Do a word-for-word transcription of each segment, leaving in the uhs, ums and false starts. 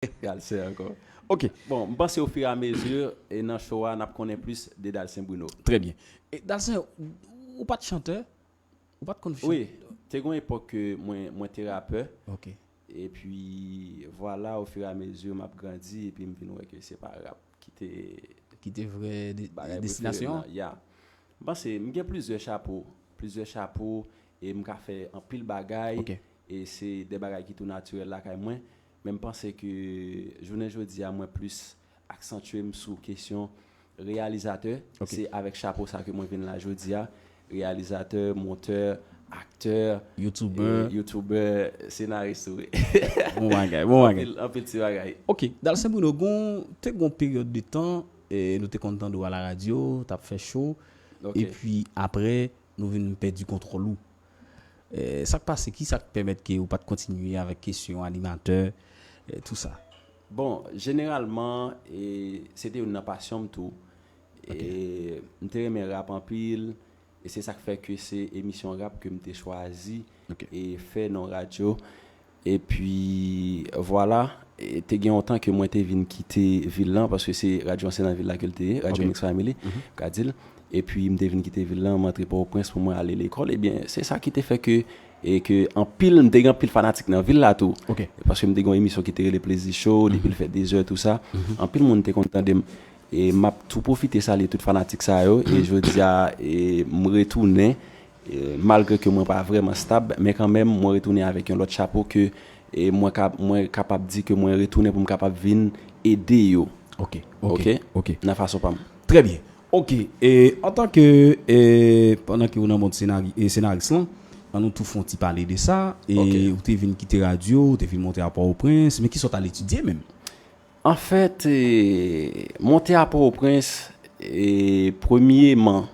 Dalsen ankò. Ok. Bon, m panse ofiramezi e nan show a n ap konnen plis de Dalsen Bruno. Trè byen. E Dalsen, ou pa t chantè? Ou pa t konn Wi, te gen yon epòk ke mwen, mwen te rapè. Ok. Epi vwala, ofiramezi m ap grandi epi m vin wè ke se pa rap ki te Ki te vrè de- bagay destinasyon preferem nan. Ya. M panse m gen plizyè chapo, plizyè chapo e m ka fè anpil bagay. Ok. E se de bagay ki tou natirèl lakay mwen. Men m panse ke jounen jodi a mwen plis aksantye m sou kesyon reyalizatè. Ok. Se avèk chapo sa ke mwen vin la jodi a. Reyalizatè, montè, aktè, YouTuber. e, YouTuber, senaris tou. Bon bagay, bon bagay. Anpil, anpil ti bagay. Ok, Dalsen Bruno, gon, te gon peryòd de tan, e, nou te konn tande w a la radyo, t ap fè show, Ok. epi apre, nou vin pèdi kontwòl ou. E, sa k pase, ki sa k pèmèt ke ou pa t kontinye avèk kesyon animatè, e, tou sa? Bon, jeneralman, e, se te youn nan pasyon m tou. E, m te renmen rap anpil, e se sa k fè ke se emisyon rap ke m te chwazi Ok. e fè nan radyo. Epi, vwala, e te gen yon tan ke mwen te vin kite vil lan, paske se radyo an se nan vil la ke l te ye, Radyo Ok. Mix Family, m ka di l. Epi, m te vin kite vil lan, m antre Pòtoprens pou mwen ale lekòl. Ebyen, se sa ki te fè ke, e ke anpil, m te gen anpil fanatik nan vil la tou. Ok. Paske m te gen yon emisyon ki te rele Plezi Show, depi l fè de zè, tou sa. Anpil moun te konn tande m. E m ap tou pwofite salye tout fanatik sa yo. E jodi a, e m retounen. E malgre ke mwen pa vrèman stab, men kanmenm, mwen retounen avèk yon lòt chapo ke e mwen, ka, mwen kapab di ke mwen retounen pou m kapab vin ede yo. Ok, ok, ok. Nan fason pa m. Trè byen. Ok, e antanke, e, pandan ke ou nan mond senari, e senaris lan, an nou tou fè yon ti pale de sa, e Ok. Ou te vin kite radyo, ou te vin monte a Pòtoprens, men ki sa w t al etidye menm? Anfèt, e, monte a Pòtoprens, e, premyeman,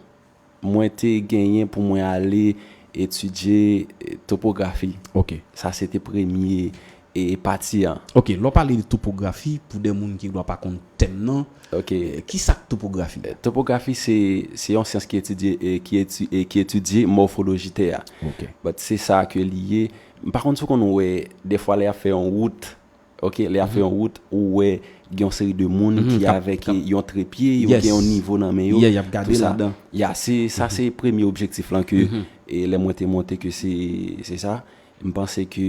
mwen te genyen pou mwen ale etidye, e, topografi. Ok. Sa se te premye, e, pati an. Ok, lè w pale de topografi, pou de moun ki dwa pa konn tèm nan, Ok. e, ki sa k topografi? Topografi se, se yon syans ki etidye, e, ki eti, e, ki etidye mòfoloji tè a. Ok. But se sa ke li ye. M pa konn si w konn wè, defwa lè y ap fè yon wout, ok, lè y ap fè yon wout, ou wè gen yon seri de moun Mhm, ki k ap- avèk k ap- yon trepye, yo Yes. gen yon nivo nan men yo. Yeah, y ap gade Tou sa. Ladan. Ya, se, sa se premye objektif lan ke, e, lè mwen te monte ke se, se sa. M panse ke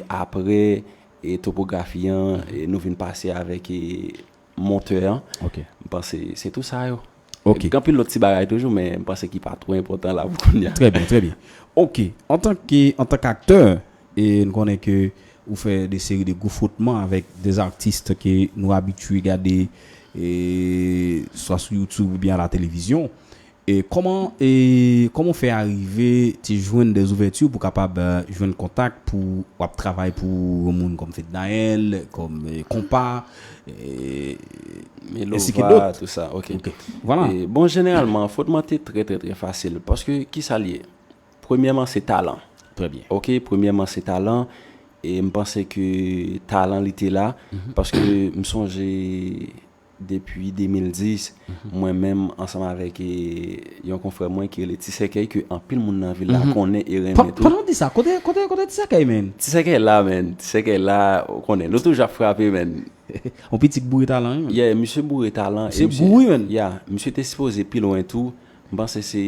apre, e, topografi an, e, nou vin pase avèk, e, montè an. Ok. M panse se tou sa yo. Ok. Gen anpil lòt ti bagay toujou, men m panse ki pa twò enpòtan la pou kounye a. Trè byen, trè byen. Ok, antanke, antanke aktè, e nou konnen ke ou fè de seri de gwo fwotman avèk de artis ke nou abitye gade, e, swa sou YouTube oubyen a la televizyon. E kòman, e kòman w fè arive te jwenn de ouvèti pou kapab, e, jwenn kontak pou w ap travay pou yon moun kòm Fednaelle, kòm, e, Konpa, e, Melova, ensi ke dòt. Tou sa, ok. Ok, vwala. E, bon, jeneralman, fwotman te trè, trè, trè fasil. Paske, ki sa l ye? Premyèman, se talan. Trè byen. Ok, premyèman, se talan. E m panse ke talan li te la. Paske m sonje depi de mil dis, mwen menm, ansanm avèk, e, yon konfrè mwen ki rele Ti Sèkèy, ke anpil moun nan vil la konnen e renmen tou. Pandan w di sa, kote, kote, kote Ti Sèkèy, menn? Ti Sèkèy la, menn. Ti Sèkèy la, ou konnen. Nou toujou ap frape, menn. Yon pitit boure talan, wi, menn. Yeah, misye boure talan. Misye boure, menn. Yeah, misye te sipoze pi lwen tou. M panse se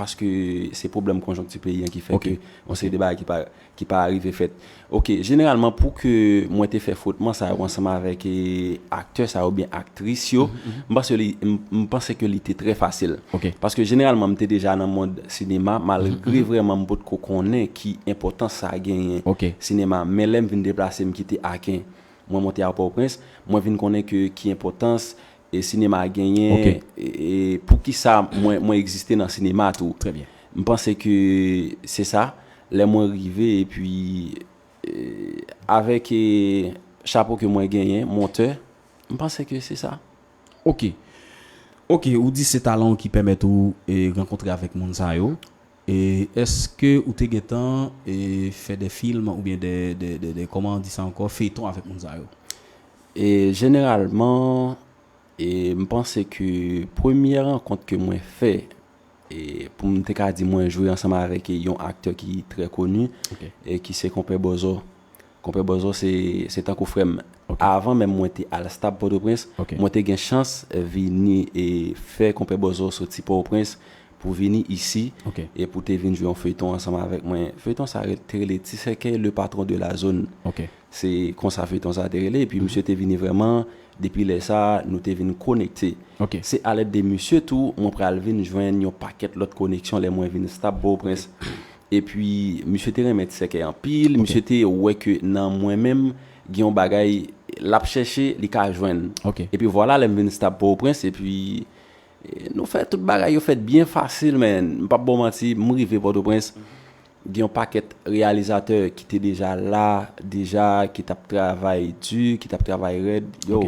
paske se pwoblèm konjonkti peyi an ki fè ke yon seri de bagay ki pa, ki pa rive fèt. Ok, jeneralman, pou ke mwen te fè fwotman sa yo ansanm avèk, e, aktè sa yo oubyen aktris yo, m panse li, m, m panse ke li te trè fasil. Ok. Paske jeneralman, m te deja nan mond sinema, malgre vrèman m potko konnen ki enpòtans sa genyen Ok. Sinema. Men lè m vin deplase, m kite Aken, mwen monte a Pòtoprens, mwen vin konnen ke ki enpòtans, e, sinema genyen, Ok. e, e poukisa mwen, mwen egziste nan sinema tou. Trè byen. M panse ke se sa, lè mwen rive, epi, e, avèk, e, chapo ke mwen genyen, montè, m panse ke se sa. Ok. Ok, ou di se talan w ki pèmèt ou, e, rankontre avèk moun sa yo. E èske ou te gentan, e, fè de fim oubyen de, de, de, de, kòman di sa ankò, feyton avèk moun sa yo? E jeneralman, e m panse ke premyè rankont ke mwen fè, e pou m te ka di mwen jwe ansanm avèk yon aktè ki trè koni, Ok. e ki se Konpè Bòzò. Konpè Bòzò se se tankou frè m. Avan menm mwen te al Stab Pòtoprens, mwen te gen chans vini e fè Konpè Bòzò soti Pòtoprens pou vini isi e pou te vin jwe yon feyton ansanm avèk mwen. Feyton sa te rele Ti Sèkèy, le patron de la zone. Se konsa feyton sa te rele. Epi misye te vini vrèman, depi lè sa, nou te vin konekte. Se alèd de misye tou, mwen pral vin jwenn yon pakèt lòt koneksyon lè mwen vin Stab Pòtoprens. Epi, misye te renmen Ti Sèkèy anpil, misye te wè ke nan mwen menm, gen yon bagay l ap chèche, li ka jwenn. Epi vwala, lè m vin Stab Pòtoprens, epi e, nou fè tout bagay yo fèt byen fasil, men m p ap ba w manti, m rive Pòtoprens, gen yon pakèt reyalizatè ki te deja la, deja, ki t ap travay di, ki t ap travay rèd. Yo,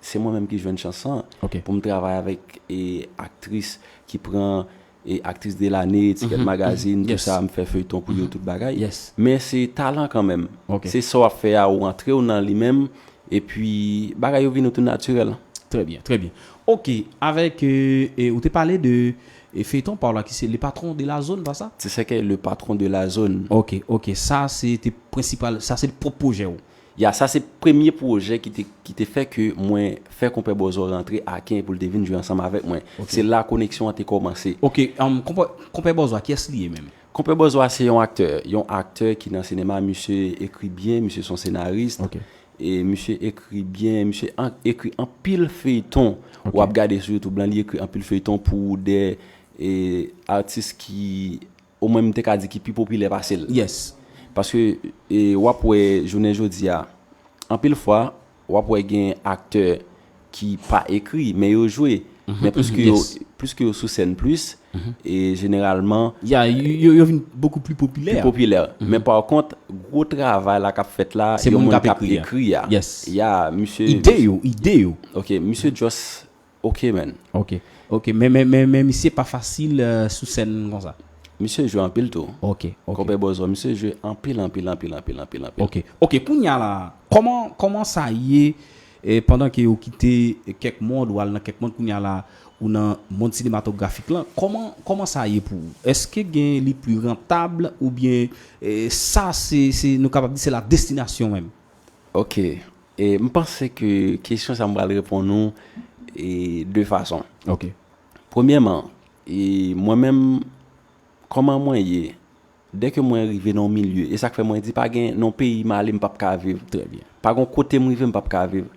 se mwen menm ki jwenn chans lan pou m travay avèk e, aktris ki pran e, aktris de lane, Etiquette Magazine, tout sa, m fè feyton pou yo, tout bagay. Men se talan kanmenm. Se sa w ap fè a, ou antre w nan li menm, epi bagay yo vin tou natirèl. Trè byen, trè byen. Ok, avèk, e, e, ou te pale de e, feyton pa w la ki se Le Patron de la Zone, pa sa? Ti Sèkèy, Le Patron de la Zone. Ok, ok, sa se te prensipal, sa se pwòp pwojè w. Ya, sa se premye pwojè ki te, ki te fè ke mwen fè Konpè Bòzò rantre Aken pou l te vin jwe ansanm avèk mwen. Se la koneksyon an te kòmanse. Ok, um, Konpè, Konpè Bòzò a, kiyès li ye menm? Konpè Bòzò a se yon aktè, yon aktè ki nan sinema, misye ekri byen, misye se yon senaris. E misye ekri byen, misye an, ekri anpil feyton. W ap gade sou YouTube lan, li ekri anpil feyton pou de e, atis ki omwen m te ka di ki pi popilè pase l. Paske e, w ap wè jounen jodi a, anpil fwa, w ap wè gen aktè ki pa ekri, men yo jwe. Men plis ke yo, plis ke yo sou sèn plis, e jeneralman, Ya, yo, yo, yo vin bokou pli popilè. Pi popilè. Men pa kont, gwo travay la k ap fèt la, Se yon moun moun k ap k ap ekri a. ekri a. Ya, misye Ide yo, ide yo. Ok, misye just Ok, man. Ok. Ok, men, men, men, men misye pa fasil, euh, sou sèn konsa. Misye jwe anpil tou. Ok, ok. Konpè Bòzò, misye jwe anpil, anpil, anpil, anpil, anpil, anpil. Ok, ok, kounye a la, kòman, kòman sa ye, eh, pandan ke ou kite kèk mond, ou al nan kèk mond, kounye a la, ou nan mond sinematografik lan, kòman, kòman sa ye pou ou? Èske gen li pli rantab oubyen, eh, sa se, se, nou kapab di se la destinasyon menm? Ok. E m panse ke kesyon sa m pral reponn ou e de fason. Ok. Premyèman, e mwen menm, kòman mwen ye, dèke mwen rive nan yon milye, e sa k fè mwen di pa gen nan yon peyi m ale m p ap ka viv. Trè byen. Pa gen yon kote m rive m p ap ka viv.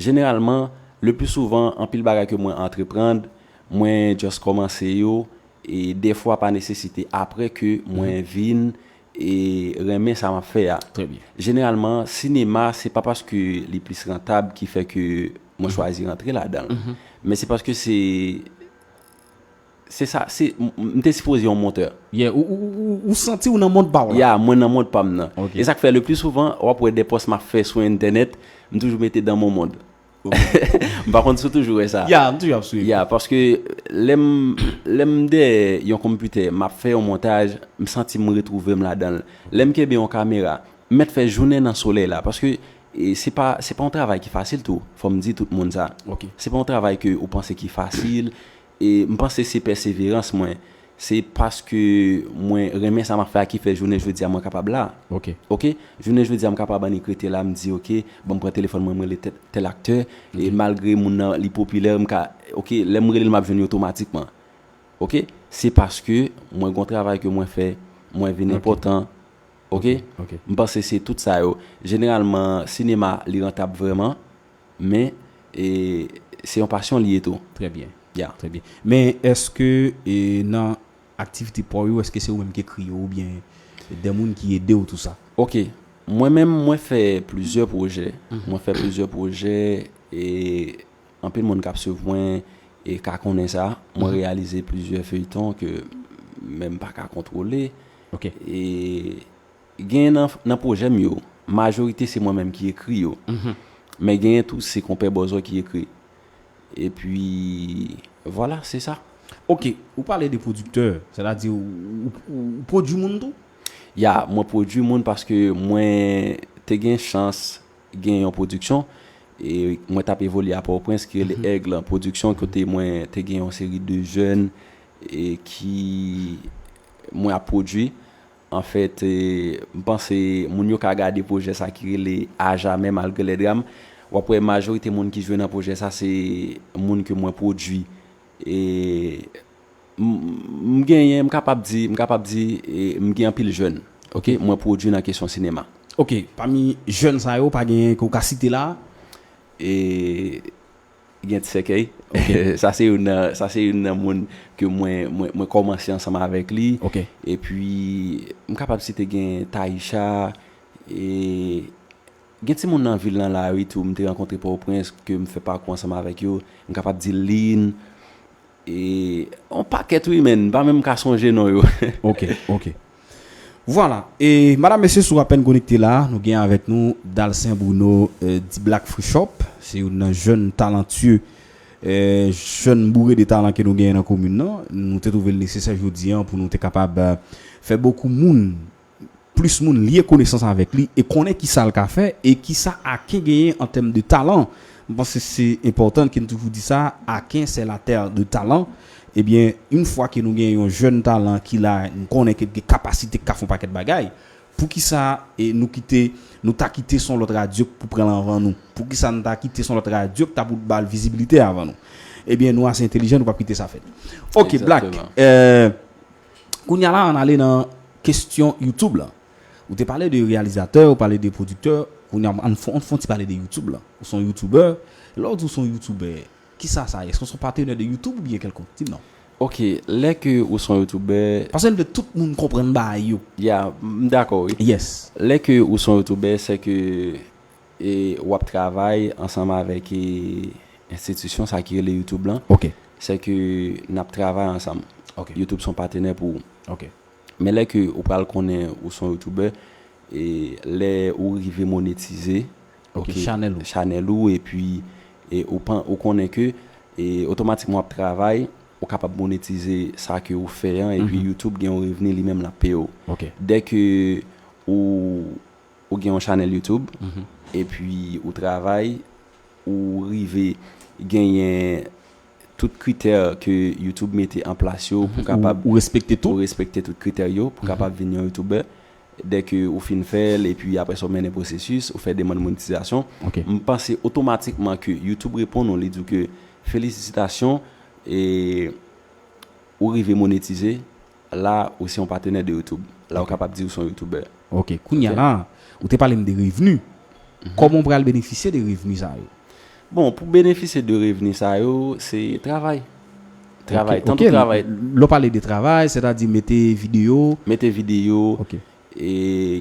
Jeneralman, le pli souvan, anpil bagay ke mwen antreprann, mwen just kòmanse yo, e dèfwa pa nesesite apre ke mwen vin e renmen sa m ap fè a. Trè byen. Jeneralman, sinema, se pa paske li plis rantab ki fè ke mwen chwazi rantre ladan l. Men se paske se, se sa, se, m, m te sipoze yon montè. Yeah, ou, ou, ou, ou santi ou nan mond pa w la. Ya, mwen nan mond pa m nan. Ok. E sa k fè le pli souvan, w ap wè de pòs m ap fè sou entènèt, m toujou mete dans mon monde. M pa konn si w toujou wè sa. Ya, m toujou ap swiv. Ya, paske lè m, lè m dèyè yon konpitè, m ap fè yon montaj, m santi m retwouve m ladan l. Lè m kenbe yon kamera, m mèt fè jounen nan solèy la, paske, e, se pa, se pa yon travay ki fasil tou, fò m di tout moun sa. Ok. Se pa yon travay ke ou panse ki fasil, e m panse se pèseverans mwen. Se paske mwen renmen sa m ap fè a ki fè jounen jodi a mwen kapab la. Ok. Ok? Jounen jodi a m kapab annik rete la, m di, ok, ban m pran telefòn mwen, m rele tè-, tèl aktè, e malgre moun nan li popilè, m ka, ok, lè m rele l, m ap jwenn li otomatikman. Ok? Se paske mwen gon travay ke mwen fè, mwen vin enpòtan. Ok? Ok. M panse se tout sa yo. Jeneralman, sinema, li rantab vrèman, men, e, se yon pasyon li ye tou. Trè byen. Ya. Trè byen. Men èske, e, nan aktivite pa w yo, èske se ou menm ki ekri yo oubyen de moun ki ede w tou sa? Ok. Mwen menm, mwen fè plizyè pwojè. Mwen fè plizyè pwojè e anpil moun k ap swiv mwen e ka konnen sa. Mwen reyalize plizyè feyton ke menm pa ka kontwole. Ok. E gen nan, nan pwojè m yo, majorite se mwen menm ki ekri yo. Men genyen tou se konpè Bòzò ki ekri. Epi, vwala, se sa. Ok, ou pale de pwodiktè, sètadi ou, ou, ou, ou pwodui moun tou? Ya, mwen pwodui moun paske mwen te gen chans gen yon pwodiksyon, e mwen t ap evolye a Pòtoprens ki rele Aigle Production, kote mwen te gen yon seri de jèn e ki mwen ap pwodui. Anfèt, e, m panse moun yo ka gade pwojè sa ki rele A Jamais Malgré les Drames. W ap wè majorite moun ki jwe nan pwojè sa se moun ke mwen pwodui. E m, m genyen, m kapab di, m kapab di, e, m gen anpil jèn, ok, mwen pwodui nan kesyon sinema. Ok, pami jèn sa yo, pa genyen ke w ka site la? E, gen Ti Sèkèy. Ok. Sa se youn nan, sa se youn nan moun ke mwen, mwen, mwen kòmanse ansanm avèk li. Ok. Epi, m kapab site gen Taïcha, e, gen timoun nan vil lan la, wi, tou, m te rankontre Pòtoprens, ke m fè pakou ansanm avèk yo. M kapab di Lin, e, yon pakèt, wi, men, m pa menm ka sonje non yo. Ok, ok. Vwala. E, madam, mesye, si w apèn konekte la, nou gen avèk nou Dalcin Bruno, e, D-Black Free Shop. Se youn nan jèn talantye, e, jèn boure de talan ke nou genyen nan komin nan. Nou te twouve l nesesè jodi an pou nou te kapab, e, fè bokou moun, plis moun lye konesans avèk li e konnen kisa l ka fè e kisa Aken genyen an tèm de talan. M panse se enpòtan ke n toujou di sa, Aken, c'est la terre de talent. Ebyen, yon fwa ke nou gen yon jèn talan ki la, n konnen ke l gen kapasite, k ka fè yon pakèt bagay, poukisa, e, nou kite, nou ta kite se yon lòt radyo pou pran l anvan nou? Poukisa n ta kite se yon lòt radyo k ta pou ba l vizibilite avan nou? Ebyen, nou ase entèlijan, nou p ap kite sa fèt. Ok, Black. Egzakteman. E, kounye a la, ann ale nan kesyon YouTube la. Ou te pale de reyalizatè, ou pale de pwodiktè. Kounye a, ann fè, ann fè yon ti pale de YouTube la. Ou se yon youtubè. Lè w di w se yon youtubè, kisa sa ye? Èske w se yon patenè de YouTube oubyen kèlkonk? Di m non. Ok, lè ke ou se yon youtubè. Paske m vle tout moun konprann bagay yo. Ya, m dakò, wi. Yes. Lè ke ou se yon youtubè, se ke, e, w ap travay ansanm avèk, e, enstitisyon sa ki rele YouTube lan. Ok. Se ke n ap travay ansanm. Ok. YouTube se yon patenè pou ou. Ok. Men lè ke ou pral konnen ou se yon youtubè, e lè ou rive monetize, ok, ok, chanèl ou, chanèl ou, epi, e ou pan, ou konnen ke, e otomatikman w ap travay, ou kapab monetize sa ke ou fè an, epi, mhm, YouTube gen yon revni li menm l ap peye w. Ok. Dè ke ou, ou gen yon chanèl YouTube, mhm, epi ou travay, ou rive genyen tout kritè ke YouTube mete an plas yo pou, mhm, kapab, ou, ou respekte tout, ou respekte tout kritè yo pou, mhm, kapab vin yon youtubè. Dè ke ou fin fè l, epi apre sa w mennen pwosesis, ou fè demann monetizasyon. Ok. M panse otomatikman ke YouTube reponn ou, li di w ke felisitasyon, e ou rive monetize, la, ou se yon patenè de YouTube. La, ou, ok, kapab di ou se yon youtubè. Ok, kounye a, ok, la, ou te pale m de revni. Mhm. Kòman w pral benefisye de revni sa yo? Bon, pou benefisye de revni sa yo, se travay. Travay, ok, tankou, ok, travay. Lè w pale de travay, sètadi mete videyo. Mete videyo, ok, e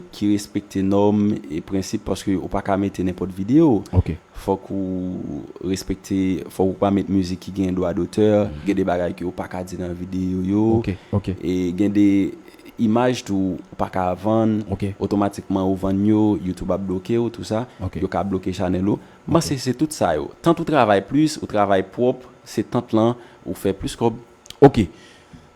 ki respekte nòm e prensip, paske ou pa ka mete nenpòt videyo. Ok. Fòk ou respekte, fòk ou pa met mizik ki gen dwa dotè, mhm, gen de bagay ke ou pa ka di nan videyo yo. Ok, ok. E gen de imaj tou ou pa ka vann, ok, otomatikman ou vann yo, YouTube ap bloke w, tou sa. Ok. Yo ka bloke chanèl ou. M panse, ok, se tout sa yo. Tant ou travay plis, ou travay pwòp, se tant lan ou fè plis kòb. Ok.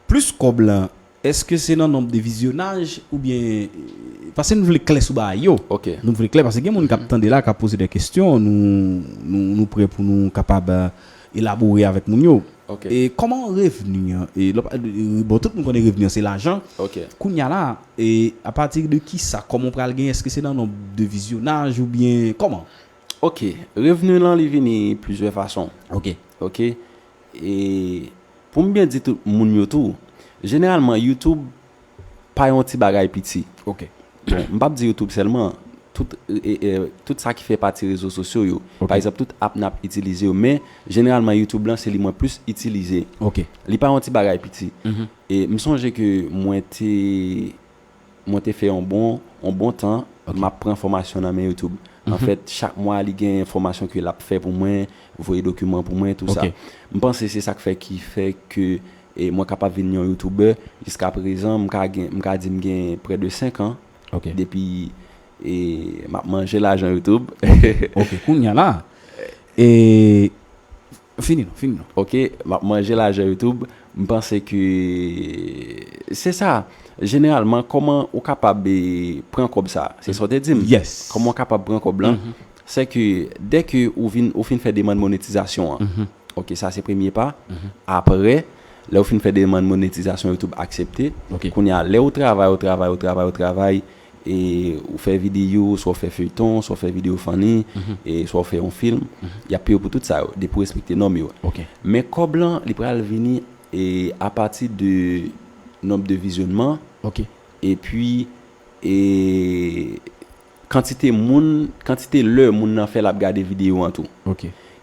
Plis kòb lan, èske se nan nonb de vizyonaj oubyen, e, paske nou vle klè sou bagay yo. Ok. Nou vle klè paske gen moun k ap, mhm, tande la, k ap poze de kesyon, nou, nou, nou prè pou nou kapab, e, elabore avèk moun yo. Ok. E kòman revni an, e, lè w pa, e, bon, tout moun konnen revni an se lajan. Ok. Kounye a la, e, apati de kisa, kòman w pral genyen, èske se nan nonb de vizyonaj oubyen kòman? Ok, revni lan li vini plizyè fason. Ok. Ok. E pou m byen di tout moun yo tou, jeneralman YouTube pa yon ti bagay piti. Ok. Bon, m p ap di YouTube sèlman, tout, e, e, tout sa ki fè pati rezo sosyo yo. Ok. Pa egzanp, tout app n ap itilize yo, men jeneralman YouTube lan se li mwen plis itilize. Ok. Li pa yon ti bagay piti. Mhm. E m sonje ke mwen te mwen te fè yon bon, yon bon tan, ok, m ap pran fòmasyon nan men YouTube. Mhm. Anfèt, chak mwa, li gen fòmasyon ke l ap fè pou mwen, voye dokiman pou mwen, tou sa. Ok. M panse se sa k fè, ki fè ke, e, mwen kapab vin yon youtubè. Jiskaprezan, m ka gen, m ka di m gen prè de senk an, ok, depi, e, m ap manje lajan YouTube. Ok, ok, kounye a la. E, Fini non, fini non. Ok, m ap manje lajan YouTube. M panse ke se sa. Jeneralman, kòman ou kapab, e, pran kòb sa? Se sa w te di m? Yes. Kòman w kapab pran kòb lan? Mhm. Se ke dè ke ou vin, ou fin fè demann monetizasyon an. Mhm. Ok, sa se premye pa. Mhm. Apre, Lè w fin fè demann monetizasyon, YouTube aksepte. Kounye a, lè w travay, w travay, w travay, w travay, e w fè videyo, swa w fè feyton, swa w fè videyo funny, e swa w fè yon fim, y ap peye w pou tout sa yo, depi w respekte nòm yo. Men kòb lan, li pral vini e apati de nonb de vizyonnman, epi e kantite moun, kantite lè moun nan fè l ap gade videyo an tou.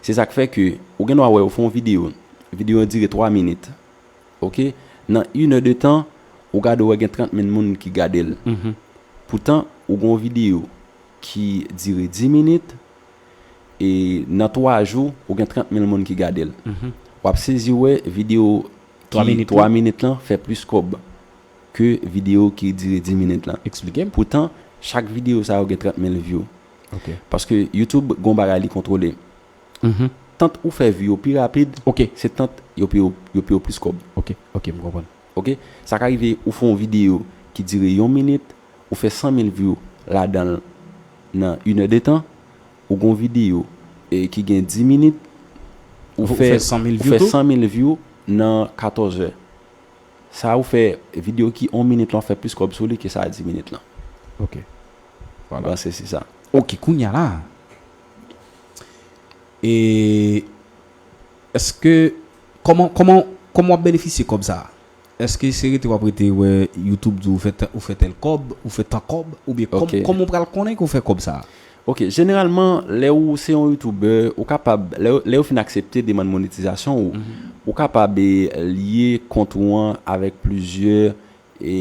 Se sa k fè ke ou gen dwa wè ou fè yon videyo, videyo an dire twa minit. Ok? Nan inè de tan, ou gade ou wè gen trant mil moun ki gade l. Poutan, ou gen yon videyo ki dire dis minit, e nan twa jou, ou gen trant mil moun ki gade l. W ap sezi wè videyo ki twa minit lan fè plis kòb ke videyo ki dire dis minit lan. Poutan, chak videyo sa yo gen trant mil view. Paske YouTube gon bagay li kontwole. Tant ou fè view yo pi rapid, se tant yo peye w, yo peye w plis kòb. Ok, ok, m konprann. Ok? Sa ka rive ou fè yon videyo ki dire yon minit, ou fè san mil view ladan l nan inè de tan, ou gon videyo e ki gen dis minit, ou fè san mil view nan katòz è. Sa ou fè videyo ki yon minit lan, ou fè plis kòb sou li ke sa dis minit lan. Ok. Voilà. Bon, se, se sa. Ok, kounye a la. E èske, kòman, kòman, kòman w ap benefisye kòb sa a? Èske se rete w ap rete wè YouTube di w ou fè tè-, ou fè tèl kòb, ou fè tan kòb, oubyen kòm-, kòman w pral konnen ke w fè kòb sa a? Ok, jeneralman, lè ou se yon youtubè, ou kapab, lè, lè yo fin aksepte demann monetizasyon ou, ou kapab, e, lye kont ou an avèk plizyè, e,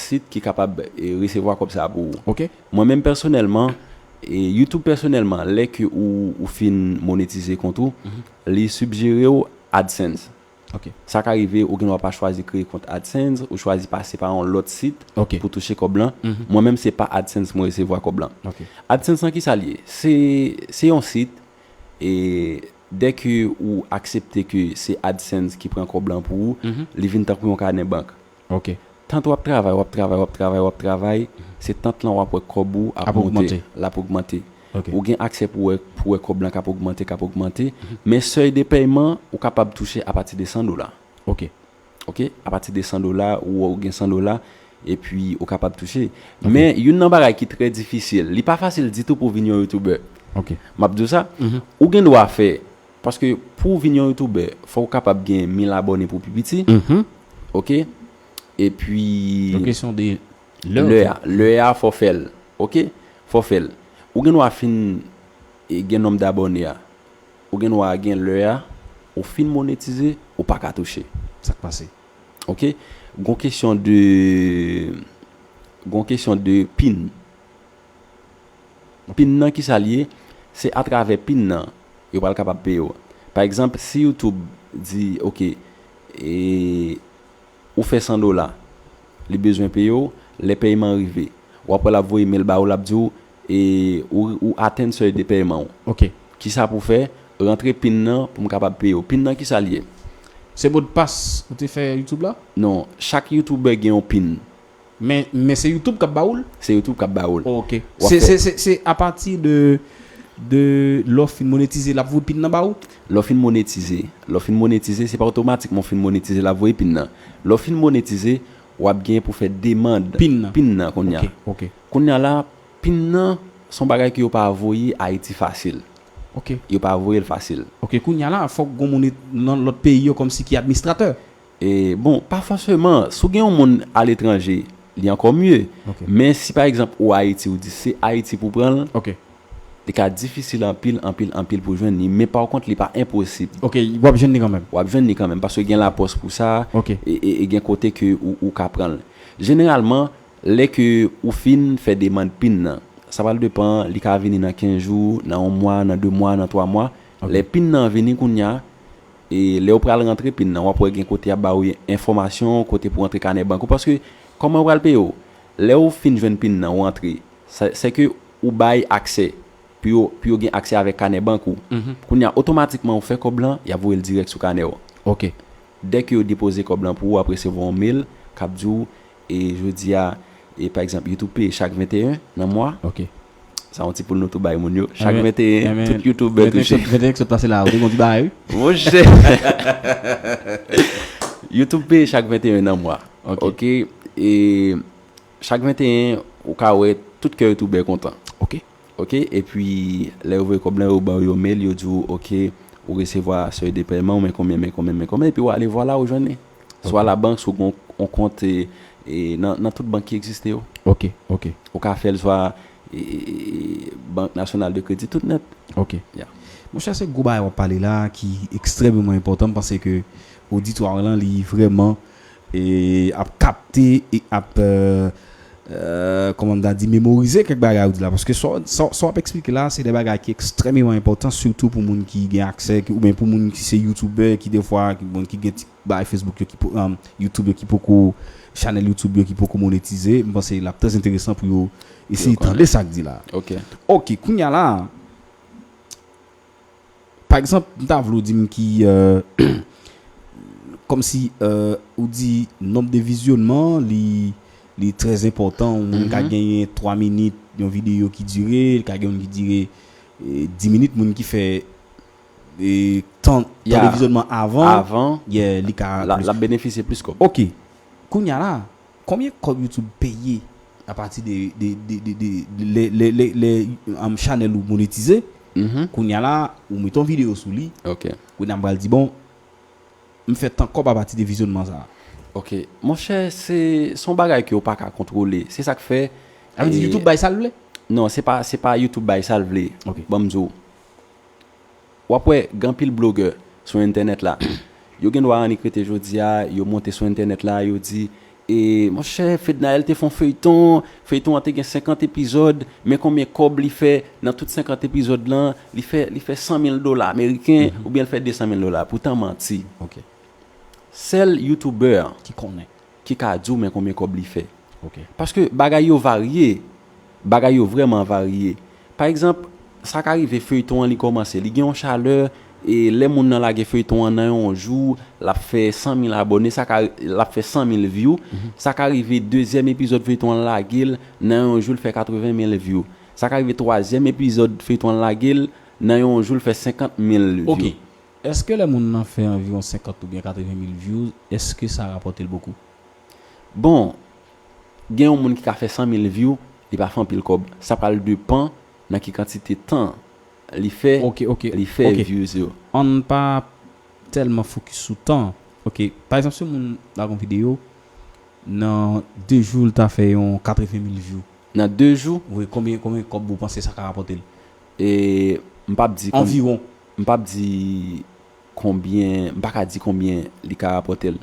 sit ki kapab, e, resevwa kòb sa a pou ou. Ok. Mwen menm pèsonèlman, e, YouTube pèsonèlman, lè ke ou, ou fin monetize kont ou, li sijere w AdSense. Ok. Sa ka rive, ou gen dwa pa chwazi kreye kont AdSense, ou chwazi pase pa yon lòt sit pou touche kòb lan. Mwen menm, se pa AdSense mwen resevwa kòb lan. Ok. AdSense lan, ki sa l ye? Se, se yon sit, e dè ke ou aksepte ke se AdSense ki pran kòb lan pou ou, li vin tankou yon kanè bank. Ok. Tant w ap travay, w ap travay, w ap travay, w ap travay, se tant lan w ap wè kòb ou ap monte, l ap ogmante. Ok. Ou gen aksè pou wè, pou wè kòb lan k ap ogmante, k ap ogmante. Men sèy de pèyman, ou kapab touche apati de san dola. Ok. Ok? Apati de san dola, ou, ou gen san dola, epi ou kapab touche. Ok. Men youn nan bagay ki trè difisil, li pa fasil ditou pou w vin yon youtubè. Ok. M ap di w sa, ou gen dwa fè, paske pou w vin yon youtubè, fò w kapab gen mil abòne pou pi piti. Ok? Epi yon kesyon de lè, lè a, lè a, fò fè l. Ok? Fò fè l. Ou gen dwa fin, e, gen nonb dabòne a. Ou gen dwa gen lè a, ou fin monetize, ou pa ka touche. Sa k pase? Ok? Gon kesyon de, gon kesyon de pin. Pin nan, ki sa l ye? Se atravè pin nan yo pral kapab peye w. Pa egzanp, si YouTube di, ok, e, ou fè san dola, li bezwen peye w, lè pèyman rive, w ap wè l ap voye mail ba ou, l ap di w, e, ou, ou atenn sèy de pèyman w. Ok. Kisa pou w fè? Rantre pin nan pou m kapab peye w. Pin nan, kisa l ye? Se modpas ou te fè YouTube la? Non, chak youtubè gen yon pin. Men, men se YouTube k ap ba ou l? Se YouTube k ap ba ou l. Ok. W ap Se, fè se, se, se apati de, de lè w fin monetize, l ap voye pin nan ba ou? Lè w fin monetize. Lè w fin monetize, se pa otomatikman w fin monetize, l ap voye pin nan. Lè w fin monetize, w ap gen pou fè demann pin nan. Pin nan kounye a. Ok, ok. Kounye a la, pin nan, se yon bagay ke yo pa voye Ayiti fasil. Ok. Yo pa voye l fasil. Ok, kounye a la, fòk gon moun nan lòt peyi yo kòmsi ki administratè. E, bon, pa fòseman. Si w gen yon moun aletranje, li ankò mye. Ok. Men si, pa egzanp, ou Ayiti, ou di se Ayiti pou pran l, ok, li ka difisil anpil, anpil, anpil pou jwenn li. Men pa kont, li pa enposib. Ok, w ap jwenn li kanmenm. W ap jwenn li kanmenm, paske gen lapòs pou sa, ok, e, e, e gen kote ke ou, ou ka pran l. Jeneralman, lè ke ou fin fè demann pin nan, sa pral depann, li ka vini nan kenz jou, nan yon mwa, nan de mwa, nan twa mwa. Ok. Lè pin nan vini kounye a, e lè w pral rantre pin nan, w ap wè gen kote y ap ba w enfòmasyon, kote pou w rantre kanè bank ou. Paske, kòman yo pral peye w? Lè w fin jwenn pin nan, w rantre, sa, sèke ou bay aksè pou yo, pou yo gen aksè avèk kanè bank ou. Mhm. Kounye a, otomatikman, ou fè kòb lan, y ap voye l dirèk sou kanè w. Ok. Dèke yo depoze kòb lan pou ou, w ap resevwa yon mail k ap di w, e jodi a, e pa egzanp, YouTube peye chak venteyen nan mwa. Ok. Sa yon ti poul nou tou bay moun yo. Chak venteyen, tout youtubè touche. Venteyen k sot pase la, ou te gon ti bagay, wi. Monchè. YouTube peye chak venteyen nan mwa. Ok. Ok. E chak venteyen, ou ka wè tout kè youtubè kontan. Ok. Ok. Epi, lè yo voye kòb lan, yo ba w yon mail, yo di w, ok, ou resevwa sèy de pèman, men konbyen, men konbyen, men konbyen, epi w ale, vwala, ou jwenn li. Swa Ok. labank, swa yon, yon kont e, e nan, nan tout bank ki egziste yo. Ok, ok. Ou ka fè l swa e, e, e, Bank Nasyonal de Kredi, tout nèt. Ok. Ya. Monchè, se gwo bagay w ap pale la ki ekstrèmeman enpòtan. M panse ke oditwa w lan, li vrèman e, ap kapte e ap euh, euh, kòman m ta di, memorize kèk bagay ou di la. Paske sa w- sa w- sa w ap eksplike la, se de bagay ki ekstrèmeman enpòtan, sitou pou moun ki gen aksè, ki- oubyen pou moun ki se youtubè, ki defwa, ki, moun ki gen ti bagay Facebook yo, ki po- um, YouTube yo, ki poko, chanèl YouTube yo, ki poko monetize. M panse l ap trè enteresan pou yo eseye Yo konnen. Tande sa k di la. Ok. Ok, kounye a la, pa egzanp, m ta vle w di m ki, euh, kòmsi, euh, ou di nonb de vizyonman, li, li trè enpòtan. Yon moun ka Mhm. Genyen twa minit, yon videyo ki dire, li ka gen moun ki dire eh, dis minit, moun ki fè eh, tan, tan Ya. de vizyonman avan, Avan, yeah, li ka la, plis. L ap benefisye plis kòb. Ok, kounye a la, konbyen kòb YouTube peye apati de, de, de, de, de, de lè, lè, lè, lè um, chanèl ou monetize, Mhm. kounye a la, ou mete yon videyo sou li, Ok. kounye a m pral di, bon, m fè tan kòb apati de vizyonman sa a. Ok. Monchè, se se yon bagay ke w pa ka kontwole. Se sa k fè. Sa vle di e, YouTube bay sa l vle? Non, se pa, se pa YouTube bay sa l vle. Ok. Ban m di w. W ap wè, gen anpil blogè sou entènèt la. Yo gen dwa annik rete jodi a, yo monte sou entènèt la, yo di, e, monchè, Fednaelle te fè yon feyton, feyton an te gen senkant epizòd, men konbyen kòb li fè nan tout senkant epizòd lan, li fè, li fè san mil dola ameriken, oubyen l fè de san mil dola. Poutan manti. Ok. Sèl youtubè Ki konnen. ki ka di w men konbyen kòb li fè. Ok. Paske bagay yo varye. Bagay yo vrèman varye. Pa egzanp, sa ka rive feyton an li kòmanse, li gen yon chalè, e lè moun nan lage feyton an nan yon jou, l ap fè san mil abòne, sa ka, l ap fè san mil view. Sa ka rive dezyèm epizòd feyton an lage l nan yon jou l fè katreven mil view. Sa ka rive twazyèm epizòd feyton an lage l nan yon jou l fè senkant mil view. Ok. Èske lè moun nan fè anviwon senkant oubyen katreven mil views, èske sa rapòte l bokou? Bon, gen yon moun ki ka fè san mil view, li pa fè anpil kòb. Sa pral depan nan ki kantite tan li fè, Ok, ok, li fè ok. Views yo. Ann pa tèlman fokis sou tan. Ok, pa egzanp, si yon moun lage yon videyo, nan de jou, l ta fè yon katreven mil view. Nan de jou, Wi, konbyen, konbyen kòb ou panse sa ka rapòte l? e m p ap di konm- Anviwon. M p ap di konbyen, m pa ka di konbyen li ka rapòte l.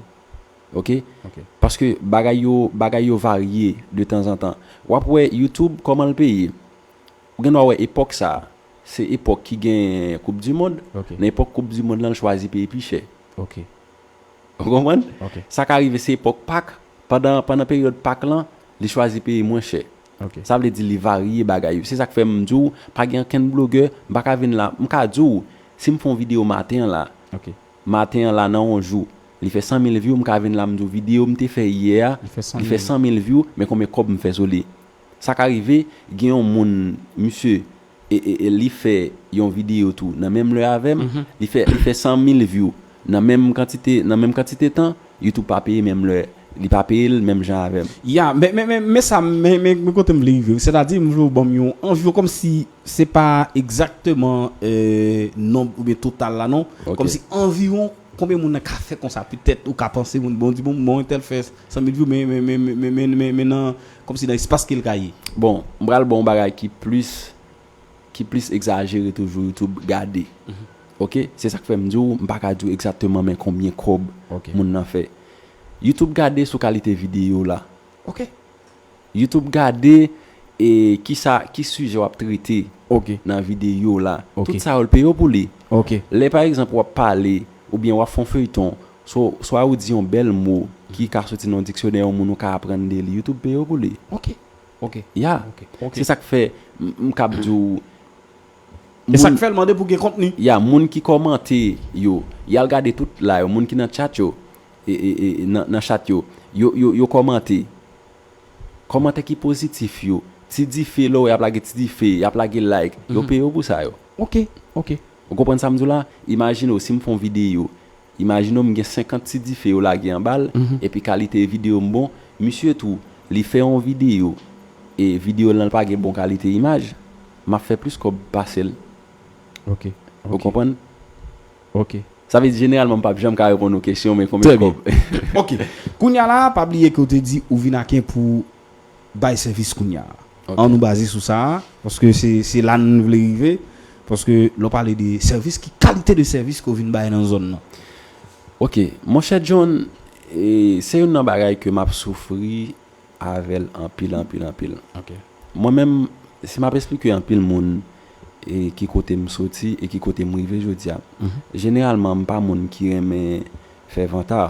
Ok? Ok. Paske bagay yo, bagay yo varye de tanzantan. W ap wè YouTube kòman l peye. Ou gen dwa wè epòk sa a, se epòk ki gen Koup di Mond. Ok. Nan epòk Koup di Mond lan, l chwazi peye pi chè. Ok. Ou konprann? Ok. Sa ka rive se epòk Pak, pandan, pandan peryòd Pak lan, li chwazi peye mwen chè. Ok. Sa vle di li varye bagay yo. Se sa k fè m di w, pa gen ankenn blogè, m pa ka vin la. M ka di w, si m fè yon videyo maten an la, Ok. maten an la nan yon jou, li fè san mil view, m ka vin la m di w videyo m te fè yè a, Li fè san li fè mil. San mil view, men konbyen kòb m fè sou li. Sa ka rive, gen yon moun, misye, e, e, e li fè yon videyo tou, nan menm lè avè m, Mhm. li fè, li fè san mil view, nan menm kantite, nan menm kantite tan, YouTube pa peye menm lè, li pa peye l menm jan avè m. Ya, men, men, men, men sa, men, men, men kote m vle rive, sètadi, m vle w ban m yon anviwon, kòmsi se pa egzakteman eh, nonb oubyen total la, non. Ok. Kòmsi anviwon, konbyen moun nan ka fè konsa, petèt, ou ka panse, moun, bon, di, bon, bon, entèl fè san mil view, men, men, men, men, men, men, men nan, kòmsi nan espas ke l ka ye. Bon, m pral ba w yon bagay ki plis, ki plis egzajere toujou, YouTube gade. Ok? Se sa k fè m di w, m pa ka di w egzakteman men konbyen kòb Ok. Moun nan fè. YouTube gade sou kalite videyo la. Ok. YouTube gade e kisa, ki sijè w ap trete Ok. Nan videyo la. Ok. Tout sa yo l peye w pou li. Ok. Lè pa egzanp w ap pale oubyen w ap fè yon feyton, so, swa ou di yon bèl mo ki ka soti nan yon diksyonè yon moun ou ka aprann de li, YouTube peye w pou li. Ok. Ok. Ya. Ok. Ok. Se sa k fè m m k ap di w. E sa moun- k fè l mande pou gen kontni. Ya, moun ki kòmante yo, y al gade tout la yo, moun ki nan chat yo, e, e, e, nan, nan chat yo, yo, yo, yo kòmante. Kòmantè ki pozitif yo, ti dife, lè w y ap lage ti dife, y ap lage like, yo peye w pou sa yo. Ok, ok. Ou konprann sa m di w la? Imajine w, si m fè yon videyo, Imajine w m gen senkant ti dife yo lage anba l, epi kalite videyo m bon. Misye tou, li fè yon videyo, e videyo l lan pa gen bon kalite imaj, m ap fè plis kòb pase l. Ok. Ou konprann? Ok. Sa vle di, jeneralman, m p ap janm ka reponn ou kesyon, men konbyen kòb? Ok. Kounye a la, pa bliye ke w te di ou vin ak en pou bay sèvis kounye a. An nou baze sou sa, paske se la nou vle rive, paske lè w pale de sèvis, ki kalite de sèvis ke w vin bay nan zòn nan? Ok, monchè John, e, se youn nan bagay ke m ap soufri avè l anpil, anpil, anpil. Mwen menm, si m ap esplike anpil moun e ki kote m soti e ki kote m rive jodi a, jeneralman, m pa moun ki renmen fè vanta.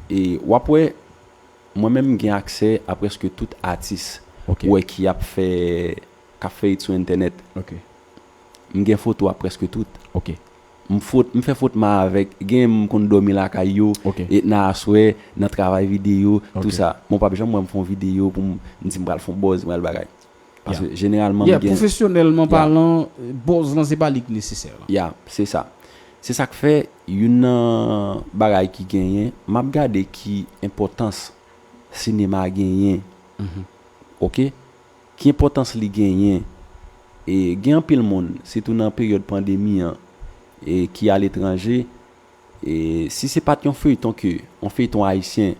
E w ap wè, mwen menm, m gen aksè a prèske tout atis ou wè ki ap fè, k ap fè it sou entènèt. M gen foto a prèske tout. M fot, m fè fot ma avèk, gen m konn dòmi lakay yo, e nan aswè, nan travay videyo, tou sa. Mwen p ap janm wè m fè yon videyo pou m di m pral fè yon buzz, m pral bagay. Paske jeneralman, m gen pwofesyonèlman palan, buzz lan se pa li ki nesesè la. Ya, se sa. Se sa k fè, youn nan bagay ki genyen, m ap gade ki enpòtans sinema genyen. Ok? Ki enpòtans li genyen? E gen anpil moun, sitou nan peryòd pandemi an, e ki aletranje, e si se pa t yon feyton ke, yon feyton ayisyen,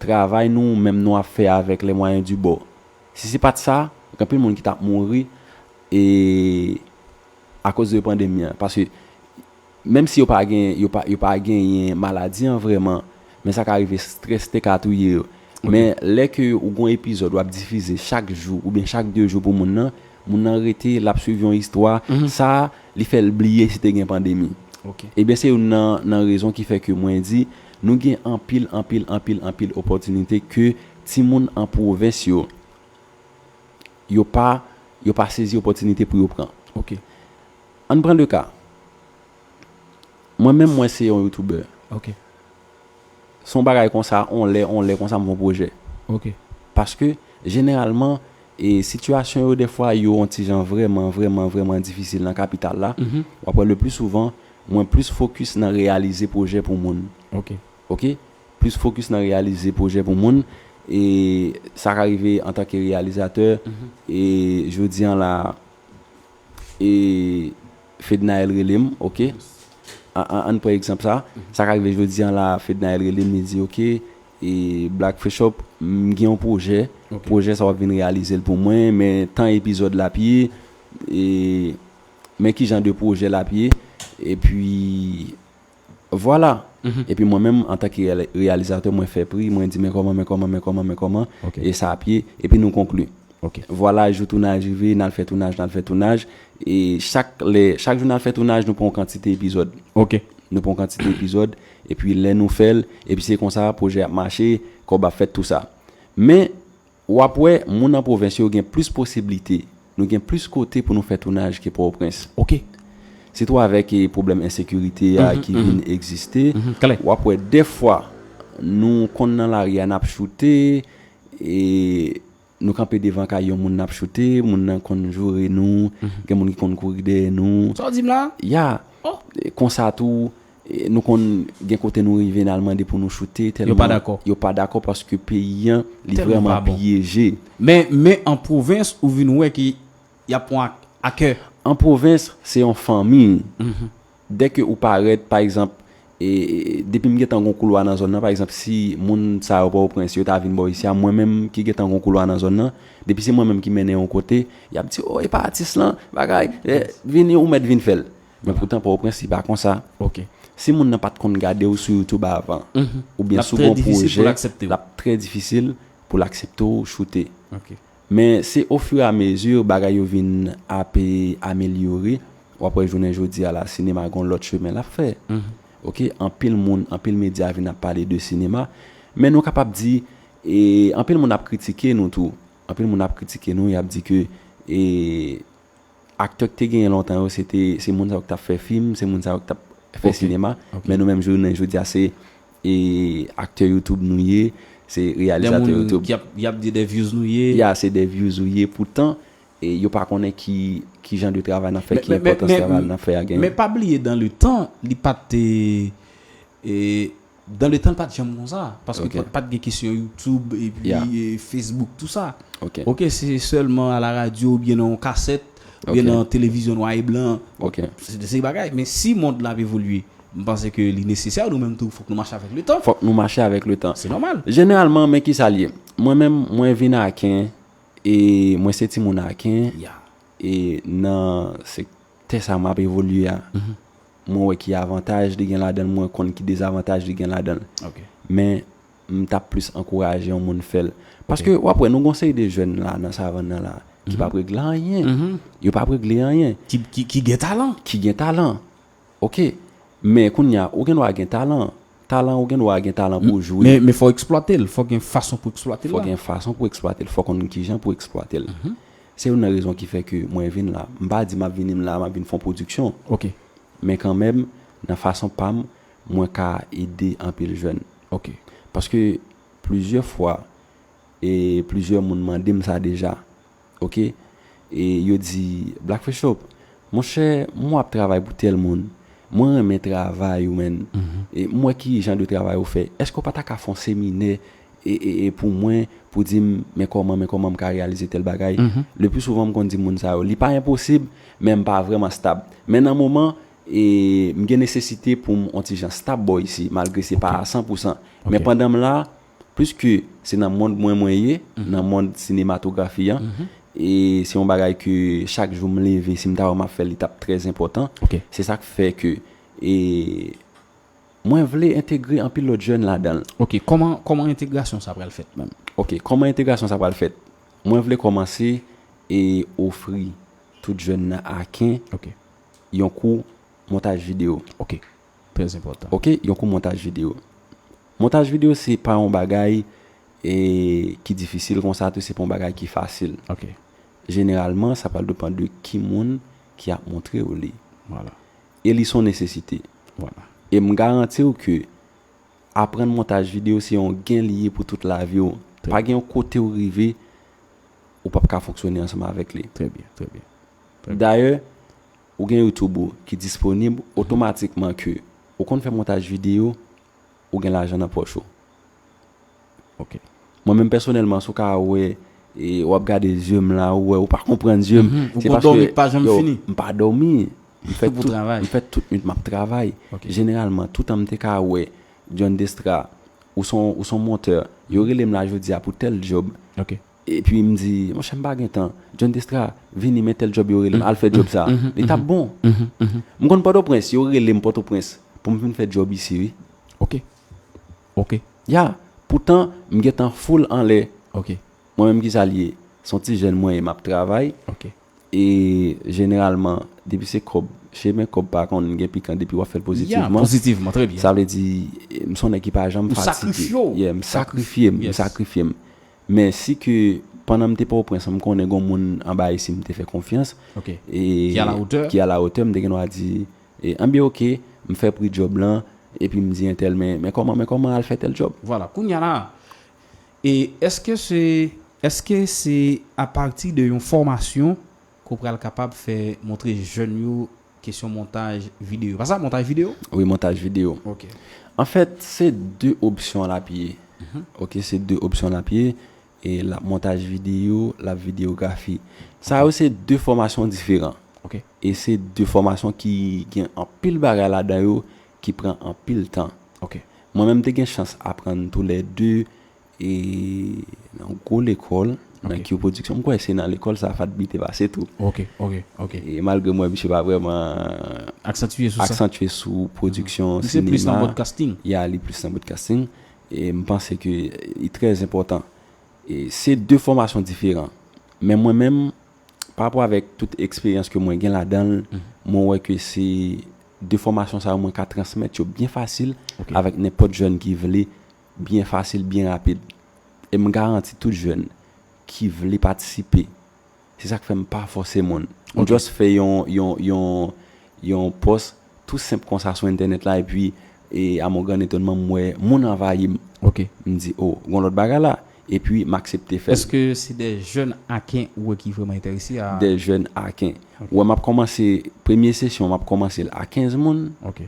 travay nou menm nou ap fè avèk les moyens du bord. Si se pa t sa, gen anpil moun ki t ap mouri, e akoz de pandemi an. Paske menm si yo pa gen, yo pa, yo pa genyen maladi an vrèman, men sa ka rive, strès te ka touye yo. Men lè ke ou gon epizòd w ap difize chak jou oubyen chak de jou pou moun nan, moun nan rete, l ap swiv yon istwa, sa, li fè l bliye si te gen pandemi. Ebyen, se youn nan, nan rezon ki fè ke mwen di, nou gen anpil, anpil, anpil, anpil opòtinite ke timoun an pwovens yo, yo pa, yo pa sezi opòtinite pou yo pran. Ann pran de ka. Mwen menm, mwen se yon youtubè. Se yon bagay konsa, on lè, on lè konsa m fè yon pwojè. Paske, jeneralman, e sitiyasyon yo dèfwa yo yon ti jan vrèman, vrèman, vrèman difisil nan kapital la. W ap wè le pli souvan, mwen plis fokis nan reyalize pwojè pou moun. Ok? Plis fokis nan reyalize pwojè pou moun. E sa ka rive antanke reyalizatè. E jodi an la, e Fednaelle rele m, ok? An, an, ann pran egzanp sa. Sa ka rive jodi an la, Fednaelle rele m, li di, ok, e Black Fresh Up, m gen yon pwojè. Pwojè sa w ap vin reyalize l pou mwen, men tan epizòd l ap ye, e men ki jan de pwojè l ap ye. Epi, vwala. Epi mwen menm, antanke reyal-, reyalizatè, mwen fè pri, mwen di, men kòman, men kòman, men kòman, men kòman, e sa ap ye, epi nou konkli. Vwala, jou tounaj rive, n al fè tounaj, n al fè tounaj, e chak lè, chak jou n al fè tounaj, nou pran yon kantite epizòd. Nou pran yon kantite epizòd, epi lè nou fè l, epi se konsa, pwojè ap mache, kòb ap fèt, tou sa. Men, w ap wè, moun an pwovens yo gen plis posiblite, nou gen plis kote pou nou fè tounaj ke Pòtoprens. Sitou avèk, e, pwoblèm ensekirite a ki vin egziste, w ap wè dèfwa nou konn nan lari a n ap choute, e nou kanpe devan kay yon moun n ap choute, moun nan konn joure nou, gen moun ki konn kouri dèyè nou. Sa w di m la? Ya. E konsa tou, e nou konn gen kote nou rive n al mande pou nou choute, tèlman yo pa dakò paske peyi an, li vrèman pyeje. Men, men an pwovens, ou vin wè ke y ap pran ak, a kè. An pwovens, se yon fanmi. Dèke ou parèt, pa egzanp, e, e, depi m gentan gon koulwa nan zòn nan, pa egzanp, si moun sa yo Pòtoprens, yo ta vin bò isi a, mwen menm ki gentan gon koulwa nan zòn nan, depi se mwen menm ki mennen yon kote, y ap di, o, e pa atis lan, bagay, e, vini, ou mèt vin fè l. Men poutan, Pòtoprens, li pa konsa. Si moun nan pa t konn gade w sou YouTube avan, oubyen si w gon pwojè, l ap trè difisil pou l aksepte w choute. Men se ofiramezi bagay yo vin ap, e, amelyore, w ap wè jounen jodi a la, sinema gon lòt chemen l ap fè. Ok, anpil moun, anpil medya vin ap pale de sinema, men nou kapab di, e, anpil moun ap kritike nou tou. Anpil moun ap kritike nou, y ap di ke, e, aktè k te genyen lontan yo, se te, se moun sa yo k t ap fè fim, se moun sa yo k t ap fè sinema. Men nou menm jounen jodi a, se, e, aktè YouTube nou ye, se reyalizatè YouTube. Y ap, y ap di de views nou ye. Ya, se de views ou ye. Poutan, e, yo pa konnen ki, ki jan de travay n ap fè, ki enpòtans travay n ap fè a genyen. Men pa bliye, dans le temps, li pa t, e, E dan le tan, l pa t janm konsa. Paske pa t gen kesyon YouTube epi Facebook, tou sa. Ok, se sèlman a la radyo oubyen nan yon kasèt, oubyen nan televizyon nwa e blan. Se de seri bagay. Men si mond la ap evolye, m panse ke li nesesè, nou menm tou, fòk nou mache avèk le tan. Fòk nou mache avèk le tan. Se nòmal. Jeneralman, men kisa l ye? Mwen menm, mwen vin Aken, e mwen se timoun Aken, e nan sektè sa m ap evolye a, mwen wè ki avantaj li gen ladan l, mwen konn ki dezavantaj li gen ladan l. Men, m t ap plis ankouraje yon moun fè l. Paske w ap wè, nou gon seri de jèn la nan savann nan la, ki p ap regle anyen. Yo p ap regle anyen. Ki, ki, ki gen talan. Ki gen talan. Ok. Men kounye a, ou gen dwa gen talan. Talan, ou gen dwa gen talan pou w jwe. Men, men fò w eksplwate l. Fò gen fason pou eksplwate l. Fò gen fason pou eksplwate l. Fò konn kijan pou eksplwate l. Se youn nan rezon ki fè ke mwen vin la. M pa di m ap vini m la, m ap vin fè yon pwodiksyon. Ok. Men kanmenm, nan fason pa m, mwen ka ede anpil jèn. Ok. Paske plizyè fwa, e plizyè moun mande m sa deja. Ok? E yo di, Black Freshop, monchè, mwen ap travay pou tèl moun. Mwen renmen travay ou, menn. E mwen ki jan de travay ou fè. Èske w pa ta ka fè yon seminè e, e, e pou mwen, pou di m, men kòman, men kòman m ka reyalize tèl bagay. Le pli souvan, m konn di moun sa yo, li pa enposib, men m pa vrèman stab. Men nan moman, e m gen nesesite pou m on ti jan stab bò isi, malgre se pa a san pou san. Men pandan m la, pliske se nan mond mwen mwen ye, nan mond sinematografi an, e se yon bagay ke chak jou m leve, si m ta wè m ap fè l, li t ap trè enpòtan. Se sa k fè ke, e mwen vle entegre anpil lòt jèn ladan l. Ok, kòman, kòman entegrasyon sa pral fèt menm? Ok, kòman entegrasyon sa pral fèt? Mwen vle kòmanse e ofri tout jèn nan Aken yon kou montaj videyo. Ok, trè enpòtan. Ok, yon kou montaj videyo. Montaj videyo se pa yon bagay e, ki difisil konsa tou, se pa yon bagay ki fasil. Ok. Jeneralman, sa pral depann de ki moun ki ap montre w li. Vwala. E li se yon nesesite. Vwala. E m garanti w ke aprann montaj videyo se yon gen li ye pou tout lavi w. Pa gen yon kote w rive, ou p ap ka fonksyone ansanm avèk li. Trè byen, trè byen. Dayè, ou gen YouTube ou ki disponib, otomatikman ke ou konn fè montaj videyo, ou gen lajan nan pòch ou. Ok. Mwen menm pèsonèlman, si w ka wè, e, w ap gade zye m la, ou wè, ou pa konprann zye m. Se paske, yo, m pa dòmi. M fè tout, m fè tout nwit m ap travay. Jeneralman, toutan m te ka wè John Destra, ou se yon, ou se yon montè, yo rele m la jodi a pou tèl djòb. Epi m di, monchè, m pa gen tan. John Destra, vini, men tèl djòb yo rele m, al fè djòb sa. Li t ap bon. M konn Pòtoprens, yo rele m Pòtoprens pou m vin fè djòb isi, wi. Ok. Ok. Ya, poutan, m gentan full anlè. Ok. Mwen menm ki sa l ye? Se yon ti jèn mwen ye, m ap travay. Ok. E jeneralman, depi se kòb, chemen kòb pa konn gen pikan depi w ap fè l pozitivman. Ya, pozitivman, trè byen. Sa vle di, m se yon nèg ki pa janm fatige. Ou sakrifye w. Yeah, m sakrifye m, m sakrifye m. Men si ke pandan m te Pòtoprens, m konnen gon moun anba isi m te fè konfyans, e ki a la wotè, m te gen dwa di, e, anben ok, m fè pri djòb lan, epi m di entèl, men, men kòman, men kòman al fè tèl djòb? Vwala, kounye a la, e èske se, èske se apati de yon fòmasyon ke w pral kapab fè montre jèn yo kesyon montaj videyo? Pa sa, montaj videyo? Wi, montaj videyo. Ok. Anfèt, se de opsyon l ap ye. Ok, se de opsyon l ap ye. E l ap montaj videyo, l ap videyografi. Sa yo se de fòmasyon diferan. Ok. E se de fòmasyon ki gen anpil bagay ladan yo, ki pran anpil tan. Ok. Mwen menm, m te gen chans aprann toulède e nan yon gwo lekòl, nan Q Production. M kwè se nan lekòl sa Fadby te pase tou. Ok, ok, ok. E malgre m wè misye pa vrèman aksantye sou sa, aksantye sou pwodiksyon sinema. Li se plis nan broadcasting. Ya, li plis nan broadcasting. E m panse ke li trè enpòtan. E se de fòmasyon diferan. Men mwen menm, pa rapò avèk tout eksperyans ke mwen gen ladan l, mwen wè ke se de fòmasyon sa yo mwen ka transmèt yo byen fasil avèk nenpòt jèn ki vle byen fasil, byen rapid. E m garanti tout jèn ki vle patisipe, se sa k fè m pa fòse moun. M just fè yon, yon, yon, yon pòs tou senp konsa sou entènèt la, epi, e, a mon grand etonman, m wè moun anvayi m. Ok. M di, o, gon lòt bagay la. Epi, m aksepte fè l. Èske se de jèn Aken ou wè ki vrèman enterese a? De jèn Aken. Ok. Wè, m ap kòmanse, premye sesyon, m ap kòmanse l a kenz moun. Ok.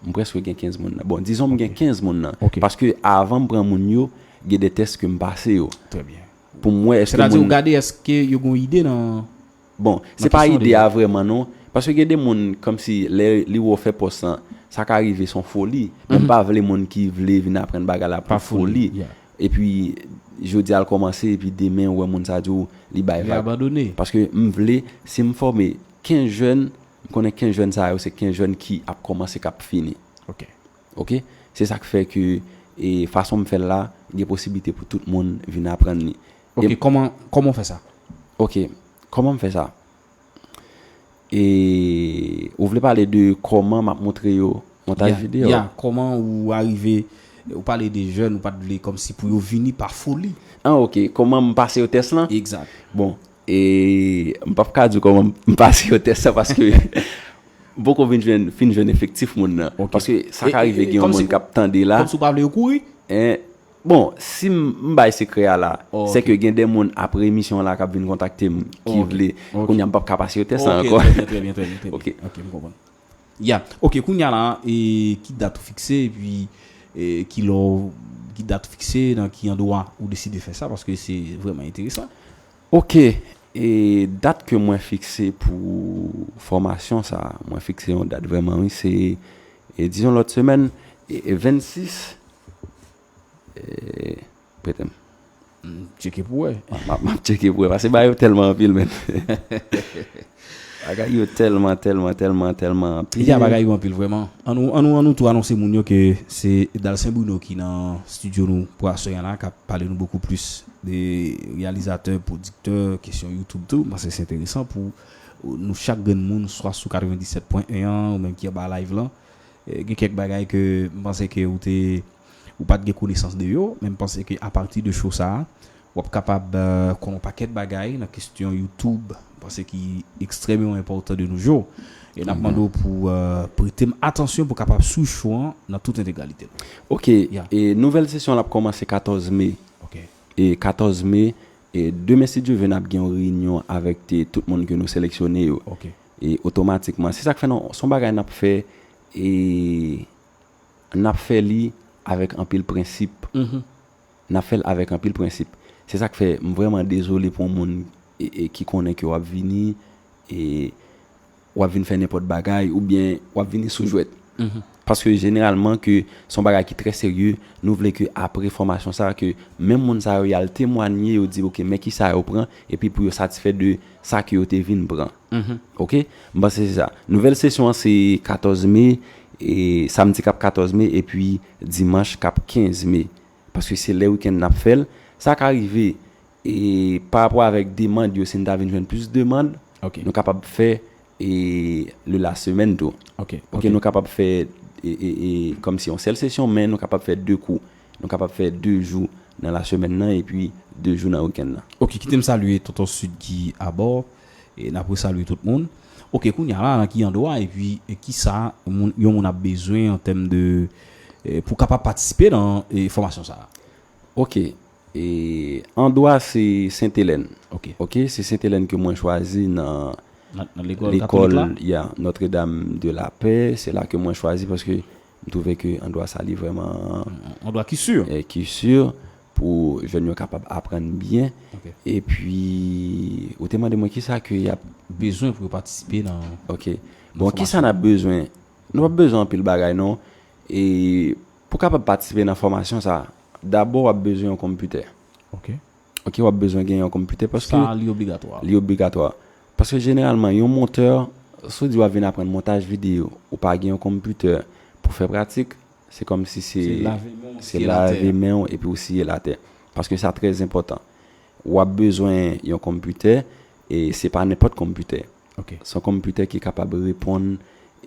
M prèske gen kenz moun nan. Bon, dizon m gen Ok. kenz moun nan. Ok. Paske avan m pran moun yo, gen de tès ke m pase yo. Trè byen. Pou m wè èske Sètadi ou moun gade èske yo gen yon ide nan Bon, se Nan pa kesyon ide de- a vrèman non. Paske gen de moun, kòmsi lè li wè w fè pòs lan, sa ka rive se yon foli. Men m pa vle moun ki vle vin aprann bagay la pou Pa foli, foli. Yeah. Epi, jodi a l kòmanse, epi demen, ou wè moun sa di w li bay Li vag. Abandone. Paske m vle, si m fòme kenz jèn, m konnen kenz jèn sa yo, se kenz jèn ki ap kòmanse, k ap fini. Ok. Ok? Se sa k fè ke, e, fason m fè l la, gen posiblite pou tout moun vin aprann li. Ok, kòman kòman w fè sa? Ok, kòman m fè sa? E ou vle pale de kòman m ap montre yo montaj Ya, videyo? Ya, kòman ou arive, ou pale de jèn, ou pa t vle kòmsi pou yo vini pa foli. Ah, ok, kòman m pase yo tès lan? Egzak. Bon, e m p ap ka di w kòman m pase yo tès lan paske m poko vin jwenn, fin jwenn efektif moun nan. Ok. Paske sa E- ka rive e- gen yon kòmsi- moun k ap tande la. Kòmsi ou pa vle yo kouri? Eh, bon, si m m bay sekrè a la, Oh, se ok. Ke gen de moun apre emisyon la k ap vin kontakte m ki Oh, ok. vle. Ok. Kounye a m p ap ka pase yo tès lan Ok, ankò. Trè byen, trè byen, trè byen, trè byen. Ok. Ok, m konprann. Ya, ok, kounye a la, e ki dat ou fikse, epi e, ki lè w, ki dat ou fikse, nan ki andwa ou deside fè sa, paske se vrèman enteresan. Ok, e dat ke mwen fikse pou fòmasyon sa, mwen fikse yon dat vrèman, wi, se, e, dizon lòt semèn, e, e vennsis, e, prete m. M tcheke pou wè. M ap, m ap tcheke pou wè, paske bagay yo tèlman anpil, men. Bagay yo tèlman, tèlman, tèlman, tèlman anpil. Ya, bagay yo anpil, vrèman. An nou, an nou, an nou tou anonse moun yo ke se Dalcin Bruno ki nan estidyo nou pou aswè a la, k ap pale nou bokou plis de reyalizatè, pwodiktè, kesyon YouTube tou. M panse se enteresan pou nou chak grenn moun, swa sou katrevenndisèt pwen en an, ou menm ki anba live lan. E, gen kèk bagay ke m panse ke ou te, ou pa t gen konesans de yo, men m panse ke apati de show sa a, w ap kapab, e, konn yon pakèt bagay nan kesyon YouTube, m panse ki ekstrèmeman enpòtan de nos jours. E n ap mande w pou, e, prete m atansyon pou kapab swiv show an nan tout entegralite l. Ok, Ya. E nouvèl sesyon la ap kòmanse katòz me. Ok. E katòz me, e demen, si Dye vle, n ap gen yon reyinyon avèk te, tout moun ke nou seleksyone yo. Ok. E otomatikman, se sa k fè non, se yon bagay n ap fè, e n ap fè li avèk anpil prensip. Mhm. N ap fè l avèk anpil prensip. Se sa k fè m vrèman dezole pou yon moun e, e ki konnen ke w ap vini, e w ap vin fè nenpòt bagay, oubyen w ap vini sou jwèt. Mhm. Paske jeneralman ke se yon bagay ki trè serye, nou vle ke apre fòmasyon sa, ke menm moun sa yo, y al temwanye, yo di, ok, men kisa yo pran, epi pou yo satisfè de sa ke yo te vin pran. Mhm. Ok? M panse se sa. Nouvèl sesyon an se katòz me, e samdi k ap katòz me, epi dimanch k ap kenz me. Paske se lè wikenn n ap fè l. Sa ka rive, e pa rapò avèk demann yo, si n ta vin jwenn plis demann, Ok. Nou kapab fè, e, le la semèn tou. Ok. Ok, nou kapab fè, e, e, e, kòmsi yon sèl sesyon, men nou kapab fè de kou. Nou kapab fè de jou nan la semèn nan, epi de jou nan wikenn nan. Ok, kite m salye Tonton Sid ki abò. E n ap resalye tout moun. Ok, kounye a la, nan ki andwa, epi e kisa moun, yon moun ap bezwen an tèm de, e, pou kapab patisipe nan, e, fòmasyon sa a? Ok, e andwa se Sentelèn. Ok. Ok, se Sentelèn ke mwen chwazi nan Nan, nan lekòl lekòl, katolik la? Ya, Notre Dame de la Paix. Se la ke mwen chwazi paske m twouve ke andwa sa li vrèman Andwa ki si. e, ki si pou jèn yo kapab aprann byen. Ok. Epi, ou te mande mwen kisa ke y ap Bezwen pou yo patisipe nan Ok. Bon, kisa n ap bezwen? Nou p ap bezwen anpil bagay, non. E pou kapab patisipe nan fòmasyon sa, dabò w ap bezwen yon konpitè. Ok. Ok, w ap bezwen gen yon konpitè paske Sa li obligatwa. Li obligatwa. Paske jeneralman, yon montè, si w di w ap vin aprann montaj videyo, ou pa gen yon konpitè pou fè pratik, se kòmsi se Se lave men w, se siye latè. Lave men w epi w siye latè. Paske sa trè enpòtan. W ap bezwen yon konpitè, e se pa nenpòt konpitè. Ok. Se yon konpitè ki kapab reponn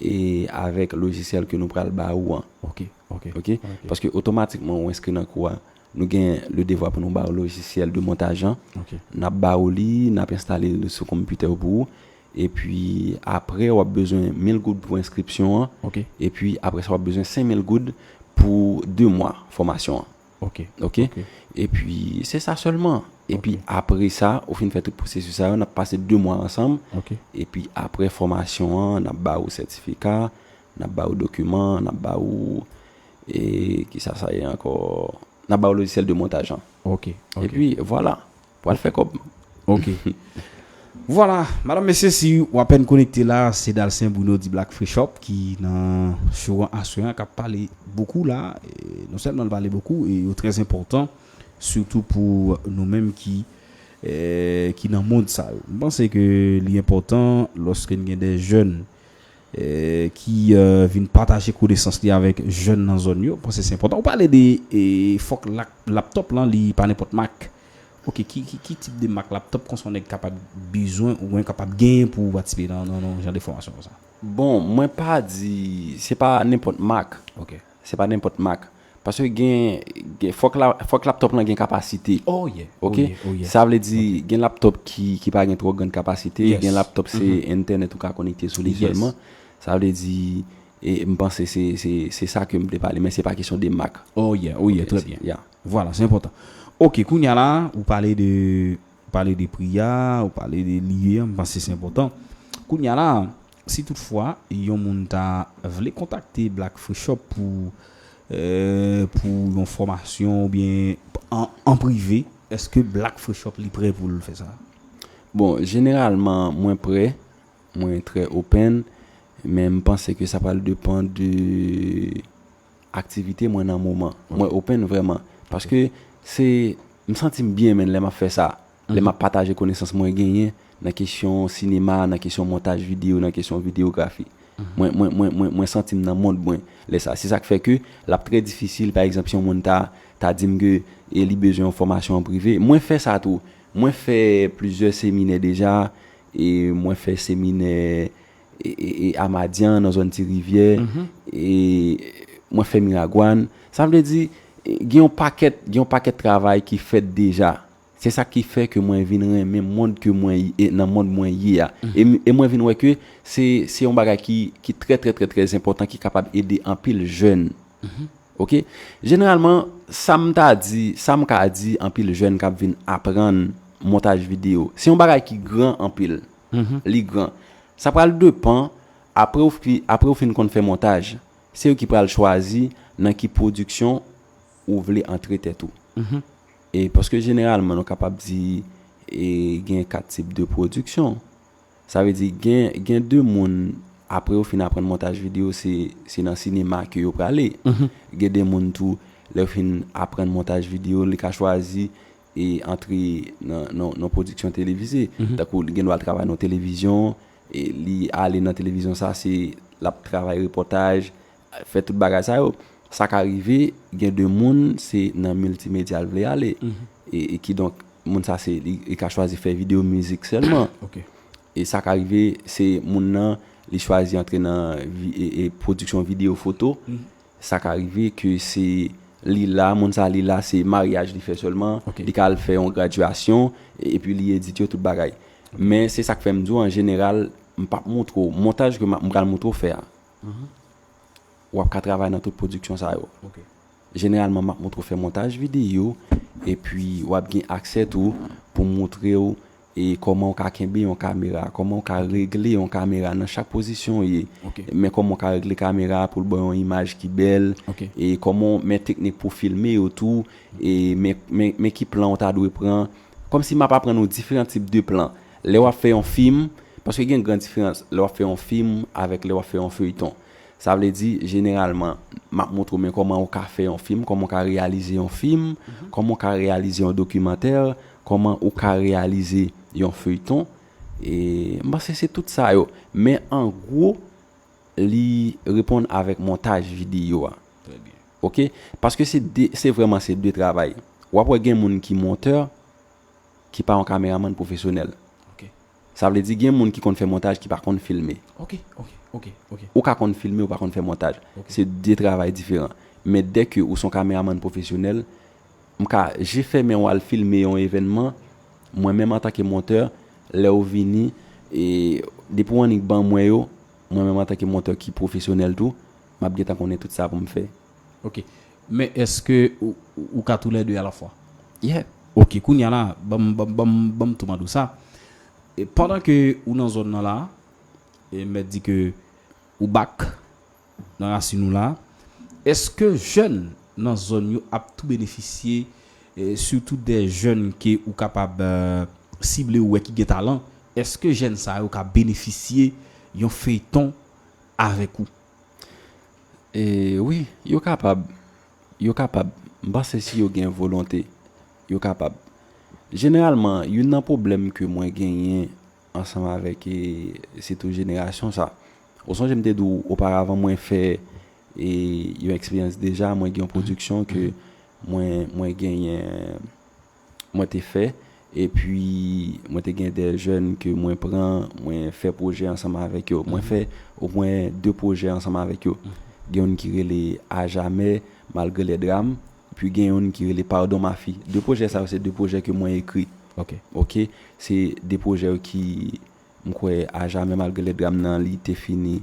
e avèk lojisyèl ke nou pral ba ou an. Ok, ok. Ok? Paske otomatikman ou enskri nan kou a, nou gen le devwa pou nou ba ou lojisyèl de montaj an. Ok. N ap ba ou li, n ap enstale li sou konpitè ou pou ou. Epi apre, w ap bezwen mil goud pou enskripsyon an. Ok. Epi apre sa, w ap bezwen senk mil goud pou de mwa fòmasyon an. Ok. Ok? Epi se sa sèlman. Epi Ok. Apre sa, ou fin fè tout pwosesis sa yo, n ap pase de mwa ansanm. Ok. Epi apre fòmasyon an, n ap ba ou sètifika. n ap ba ou dokiman, n ap ba ou, e, kisa sa ye ankò? N ap ba ou lojisyèl de montaj lan. Ok, ok. Epi, vwala, pral fè kòb. Ok. Vwala, madanm, mesye, si w apèn konekte la, se Dalcin Bruno di Black Free Shop ki nan show an aswè an, k ap pale bokou la. E non sèlman l pale bokou, e yo trè enpòtan, sitou pou nou menm ki, e, ki nan mond sa yo. M panse ke li enpòtan lòske n gen de jèn, e, ki, e, vin pataje konesans li avèk jèn nan zòn yo. M panse se enpòtan. Ou pale de, e, fòk lap-, laptop lan, li pa nenpòt mak. Ok, ki, ki, ki tip de mak laptop konsa yon nèg kapab bezwen oubyen kapab genyen pou patisipe nan, nan, nan jan de fòmasyon konsa? Bon, mwen pa di, se pa nenpòt mak. Ok. Se pa nenpòt mak. Paske gen, gen fòk, la, fòk laptop lan gen kapasite. Oh yeah. Ok? Oh yeah, oh yeah. Sa vle di, gen laptop ki, ki pa gen twò grann kapasite, Yes. Gen laptop se entènèt ou ka konekte sou li Yes. sèlman. Sa vle di, e, m panse se, se, se sa ke m vle pale, men se pa kesyon de mak. Oh yeah, oh yeah, trè byen. Yeah. Vwala, se enpòtan. Ok, kounye a la, ou pale de, ou pale de pri a, ou pale de lye a, m panse se enpòtan. Kounye a la, si toutfwa yon moun ta vle kontakte Black Free Shop pou, e, pou yon fòmasyon oubyen an, an prive, èske Black Free Shop li prè pou l fè sa? Bon, jeneralman, mwen prè, mwen trè open, men m panse ke sa pral depann de aktivite mwen nan moman. Mwen open vrèman. Paske se, m santi m byen, men lè m ap fè sa, lè m ap pataje konesans mwen genyen nan kesyon sinema, nan kesyon montaj videyo, nan kesyon videyografi. Mwen, mwen, mwen, mwen, mwen santi m nan mond mwen lè sa. Se sa k fè ke l ap trè difisil, pa egzanp, si yon moun ta, ta di m ke, e, li bezwen yon fòmasyon an prive. Mwen fè sa tou. Mwen fè plizyè seminè deja, e mwen fè seminè, e, e, e a Madyan, nan zòn Ti Rivyè, e mwen fè Miragwàn. Sa vle di, e, gen yon pakèt, gen yon pakèt travay ki fèt deja. Se sa ki fè ke mwen vin renmen mond ke mwen ye, e nan mond mwen ye a. E, m- e mwen vin wè ke se, se yon bagay ki, ki trè, trè, trè, trè enpòtan, ki kapab ede anpil jèn. Ok? Jeneralman, sa m ta di, sa m ka di anpil jèn k ap vin aprann montaj videyo, se yon bagay ki gran anpil. Li gran. Sa pral depann, apre w fi, apre w fin konn fè montaj, se yo ki pral chwazi nan ki pwodiksyon ou vle antre tèt ou. E paske jeneralman, nou kapab di, e, gen kat tip de pwodiksyon. Sa vle di, gen, gen de moun, apre yo fin aprann montaj videyo, se, se nan sinema ke yo prale. Gen de moun tou, lè yo fin aprann montaj videyo, li ka chwazi e antre nan, nan, nan pwodiksyon televize. Tankou li gen dwa al travay nan televizyon, e li ale nan televizyon sa, se l ap travay repòtaj, fè tout bagay sa yo. Sa ka rive, gen de moun, se nan miltimedya l vle ale. E, e kidonk, moun sa, se, li, li ka chwazi fè videyo mizik sèlman. Ok. E sa ka rive, se moun nan, li chwazi antre nan vi- e, e pwodiksyon videyo foto. Sa ka rive ke se li la, moun sa li la, se maryaj li fè sèlman, Ok. Li ka al fè yon gradyasyon, e- epi li edit yo, tout bagay. Men se sa k fè m di w, an jeneral, m p ap montre w montaj ke m ap- m pral montre w fè a. W ap ka travay nan tout pwodiksyon sa yo. Ok. Jeneralman, m ap montre w fè montaj videyo, epi w ap gen aksè tou pou m montre w e kòman w ka kenbe yon kamera, kòman w ka regle yon kamera nan chak pozisyon w ye. Ok. Men kòman w ka regle kamera pou l ba w yon imaj ki bèl, Ok. E kòman w men teknik pou filme yo tou, e men, men, men ki plan w ta dwe pran. Kòmsi m ap aprann ou diferan tip de plan. Lè w ap fè yon fim, paske gen gran diferans lè w ap fè yon fim avèk lè w ap fè yon feyton. Sa vle di, jeneralman, m ap montre w men kòman ou ka fè yon fim, kòman ou ka reyalize yon fim, kòman ou ka reyalize yon dokimantè, kòman ou ka reyalize yon feyton. E m panse se tout sa yo. Men an gwo, li reponn avèk montaj videyo a. Trè byen. Ok? Paske se de, se vrèman se de travay. W ap wè gen moun ki montè, ki pa yon kameramann pwofesyonèl. Ok. Sa vle di gen moun ki konn fè montaj ki pa konn filme. Ok, ok, ok, ok. Ou ka konn filme, ou pa konn fè montaj. Ok. Se de travay diferan. Men dèke ou se yon kameramann pwofesyonèl, m ka je fèmen w al filme yon evènman, mwen menm antanke montè, lè w vini, e depi w annik ban mwen yo, mwen menm antanke montè ki pwofesyonèl tou, m ap gentan konnen tout sa pou m fè. Ok. Men èske ou, ou ka tou lè de alafwa? Yeah. Ok, kounye a la, ban m, ban m, ban m, ban m tou mande w sa. E pandan ke ou nan zòn nan la, e mèt di ke ou bak, nan rasin ou la, èske jèn nan zòn yo ap tou benefisye, eh, sitou de jèn ke ou kapab, eh, sible, ou wè ki gen talan, èske jèn sa yo ka benefisye yon feyton avèk ou? E wi, yo kapab. Yo kapab. M panse si yo gen volonte, yo kapab. Jeneralman, youn nan pwoblèm ke mwen genyen ansanm avèk, e, sitou jenerasyon sa. Ou sonje m te di w oparavan mwen fè, e, yon eksperyans deja, mwen gen yon pwodiksyon ke mwen, mwen genyen, mwen te fè. Epi, mwen te gen de jèn ke mwen pran, mwen fè pwojè ansanm avèk yo. Mwen fè omwen de pwojè ansanm avèk yo. Gen youn ki rele A Jamè, Malgre lè dram, epi gen youn ki rele Pardon Mafi. De pwojè sa yo, se de pwojè ke mwen ekri. Ok. Ok? Se de pwojè yo ki, m kwè, A Jamè, Malgre lè dram nan, li te fini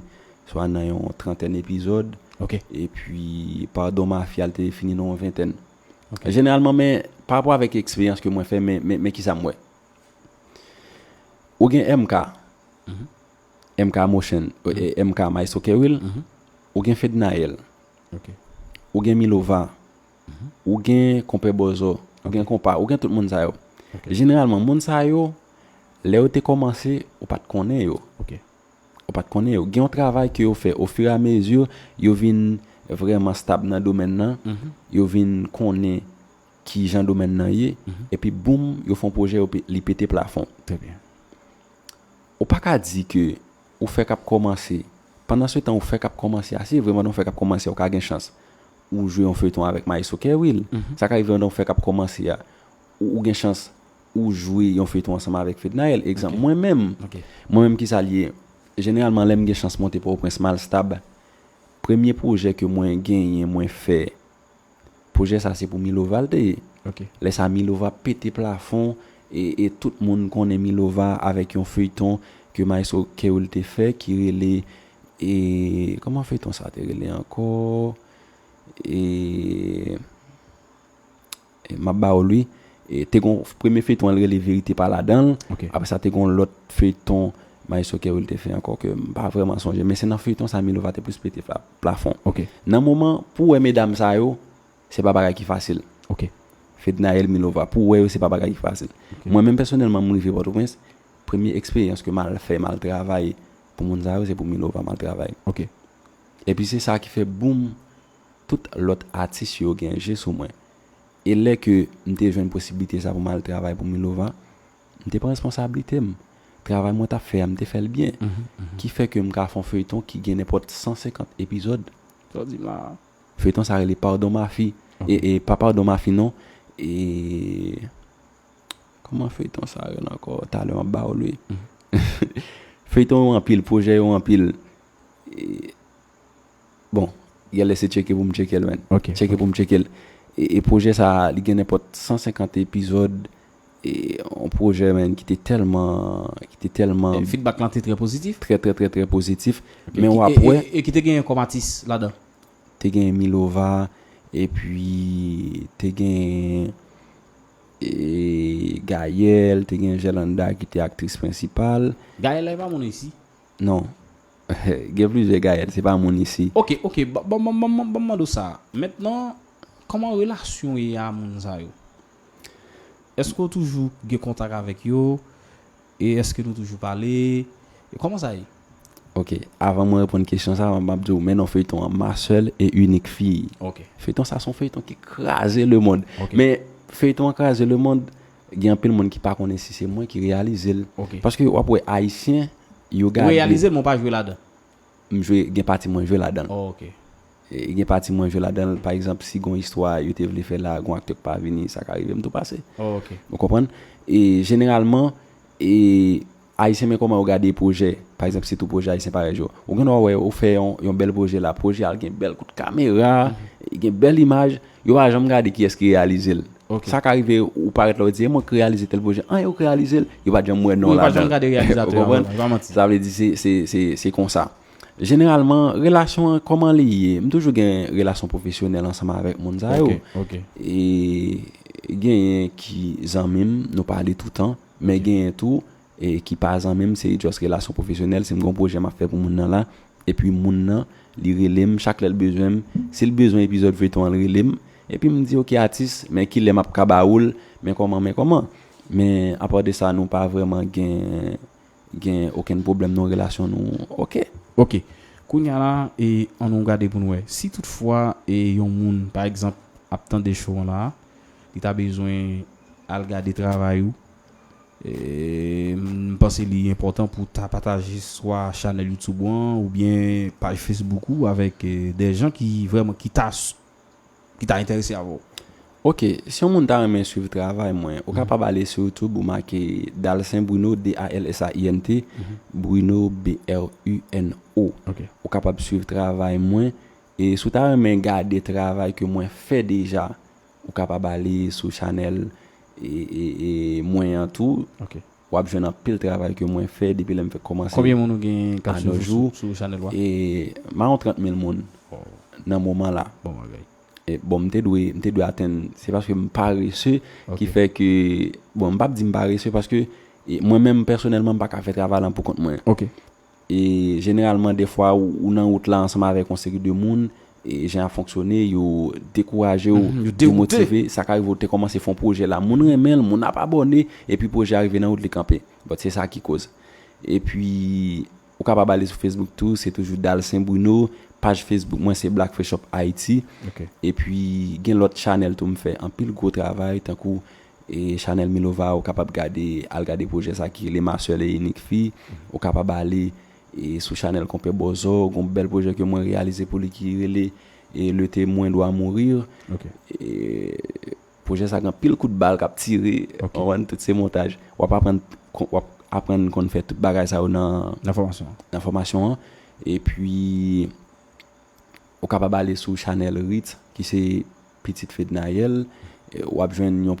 swa nan yon trantèn epizòd. Ok. Epi, Pardon Mafi a, li te fini nan yon ventèn. Ok. Jeneralman, men, pa rapò avèk eksperyans ke mwen fè, men, men, men kisa m wè. Ou gen M K, M K Motion, e, M K Maestro Kerwil, ou gen Fednaelle, Ok. ou gen Milova, ou gen Konpè Bòzò, ou gen Konpa, ou gen tout moun sa yo. Ok. Jeneralman, moun sa yo, lè yo te kòmanse, ou pa t konnen yo. Ok. Ou pa t konnen yo. Gen yon travay ke yo fè ofiramezi, yo vin vrèman stab nan domèn nan, yo vin konnen ki jan domèn nan ye, epi boum, yo fè yon pwojè, yo pe- li pete plafon. Trè byen. Ou pa ka di ke ou fè k ap kòmanse, pandan se tan ou fè k ap kòmanse a, se vre, pandan ou fè k ap kòmanse, ou ka gen chans ou jwe yon feyton avèk Maestro Kerwil. Sa ka rive pandan ou fè k ap kòmanse a, ou, ou gen chans ou jwe yon feyton ansanm avèk Fednaelle. Egzanp, mwen menm, Ok. mwen menm ki sa l ye, jeneralman, lè m gen chans monte Pòtoprens, m al stab, premye pwojè ke mwen genyen, mwen fè, pwojè sa se pou Milova l te ye. Ok. Lè sa Milova pete plafon, e, e tout moun konnen Milova avèk yon feyton ke Maestro Kerwil te fè ki rele, e, kòman feyton sa te rele ankò? E, e, m ap ba w li. E, te gon premye feyton an, l rele Verite pa ladan l. Ok. Apre sa, te gon lòt feyton Maestro Kerwil te fè ankò ke m pa vrèman sonje. Men se nan feyton sa Milova te plis pete pla- plafon. Ok. Nan moman, pou wè medam sa yo, se pa bagay ki fasil. Ok. Fednaelle, Milova, pou wè yo, se pa bagay ki fasil. Mwen menm pèsonèlman, m rive Pòtoprens, premye eksperyans ke m al fè, m al travay pou moun sa yo, se pou Milova m al travay. Ok. Epi se sa ki fè boum, tout lòt atis yo gen je sou mwen. E lè ke m te jwenn posiblite sa pou m al travay pou Milova, m te pran responsablite m. Travay mwen t ap fè a, m te fè l byen. Ki fè ke m ka fè yon feyton ki gen nenpòt san senkant epizòd. Sa w di m la. Feyton sa rele Pardon Mafi. E, e pa Pardon Mafi non. E kòman feyton sa rele ankò? Talè m ap ba w li. Feyton yo anpil, pwojè yo anpil. E, bon, gèlè se tcheke pou m tcheke l, man. Ok, Tcheke pou m tcheke l. E, e pwojè sa, li gen nenpòt san senkant epizòd. E yon pwojè, man, ki te tèlman, ki te tèlman E feedback lan te trè pozitif. Trè, trè, trè, trè pozitif. Ok, Men ki- w ap e- wè, e- e ki te genyen kòm atis ladan? Te gen Milova, epi te gen, e, Gaëlle, te gen Gerlanda ki te aktris prensipal. Gaëlle la, e pa moun isi? Non. Gen plizyè Gaëlle, se pa moun isi. Ok, ok, ban ban ban ban ban ban mande w sa. Mentnan, kòman relasyon ye a moun sa yo? Èske w toujou gen kontak avèk yo? E èske nou toujou pale? E kòman sa ye? Ok, avan mwen reponn kesyon sa, m ap di w, men non, feyton an, Ma Seule et Unique Fille. Ok. Feyton sa se yon feyton ki kraze lemonn. Ok. Men feyton an kraze lemonn, gen anpil moun ki pa konnen si se mwen ki reyalize l. Ok. Paske w ap wè Ayisyen, yo Ou gade. reyalize l, men w pa jwe ladan. M jwe, gen pati mwen jwe ladan l. Oh, ok. E gen pati mwen jwe ladan l. Pa egzanp, si gon istwa yo te vle fè la, gon aktè k pa vini, sa ka rive m tou pase. Oh, ok. Ou konprann? E jeneralman, e Ayisyen, men kòman yo gade pwojè, pa egzanp, sitou pwojè ayisyen parèy yo. Ou gen dwa wè, ou fè yon, yon bèl pwojè la, pwojè a gen bèl kout kamera, gen bèl imaj, yo pa janm gade kiyès ki reyalize l. Ok. Sa ka rive, ou parèt la, ou di, e mwen k reyalize tèl pwojè, an, yo k reyalize l, yo pa janm wè non Ou pa ladan janm l. Gade reyalizatè Ou konprann? An, pa manti. Sa vle di, se, se, se, se konsa. Jeneralman, relasyon an, kòman li ye? M toujou gen relasyon pwofesyonèl ansanm avèk moun sa yo. Ok, ok. E genyen ki zanmi m, nou pale toutan, men genyen tou, e ki pa zanmi m, se just relasyon pwofesyonèl, si m gon pwojè m ap fè pou moun nan la, epi moun nan, Li rele m, chak lè l bezwen m. Si l bezwen epizòd feyton an, l rele m. Epi m di, "Ok, atis, men kilè m ap ka ba ou l, men kòman, men kòman." Men apa de sa, nou pa vrèman gen, gen okenn pwoblèm nan relasyon nou. Ok. Ok. Kounye a la, e, an nou gade pou n wè. Si toutfwa, e, yon moun, pa egzanp, ap tande show an la, li ta bezwen al gade travay ou, e, m panse li enpòtan pou ta pataje swa chanèl YouTube ou an, oubyen paj Facebook ou avèk, e, de jan ki vrèman, ki ta, ki ta enterese avè w. Ok, si yon moun ta renmen swiv travay mwen, ou kapab ale sou YouTube ou make Dalcin Bruno, D A L S A I N T, Bruno, B R U N O. Ok. Ou kapab swiv travay mwen. E si w ta renmen gade travay ke mwen fè deja, ou kapab ale sou chanèl e, e, e mwen an tou. Ok. W ap jwenn anpil travay ke mwen fè depi lè m fèk kòmanse. Konbyen moun ou gen k ap À swiv nos ou jours. sou, sou chanèl ou a? E m a yon trant mil moun Oh, nan moman la. bon bagay. E, bon, m te dwe, m te dwe atenn, se paske m parese Ok. ki fè ke, bon, m p ap di m parese paske e, mwen menm pèsonèlman m pa ka fè travay lan pou kont mwen. Ok. E jeneralman, defwa, ou, ou nan wout la ansanm avèk yon seri de moun, e jan ap fonksyone, yo dekouraje w, Mhm, yo yo dewoute. Demotive. Sa ka rive ou te kòmanse fè yon pwojè la, moun renmen l, moun ap abòne, epi pwojè a rive nan wout li kanpe. But se sa ki koz. Epi, ou kapab ale sou Facebook tou, se toujou Dalcin Bruno, paj Facebook mwen se Black Fresh Up Haiti. Ok. Epi, gen lòt chanèl tou m fè anpil gwo travay, tankou e chanèl Milova, ou kapab gade, al gade pwojè sa ki rele Ma Seule et Unique Fille. Ou kapab ale e sou chanèl Konpè Bòzò, gon bèl pwojè ke mwen reyalize pou li ki rele e Le Témoin Doit Mourir. Ok. E pwojè sa gen anpil kout bal k ap tire, Ok. w konprann, tout se montaj. W ap aprann, w ap aprann konn fè tout bagay sa yo nan, Nan fòmasyon an. nan fòmasyon an. Epi, ou kapab ale sou chanèl Ritz, ki se pitit Fednaelle. E, w ap jwenn yon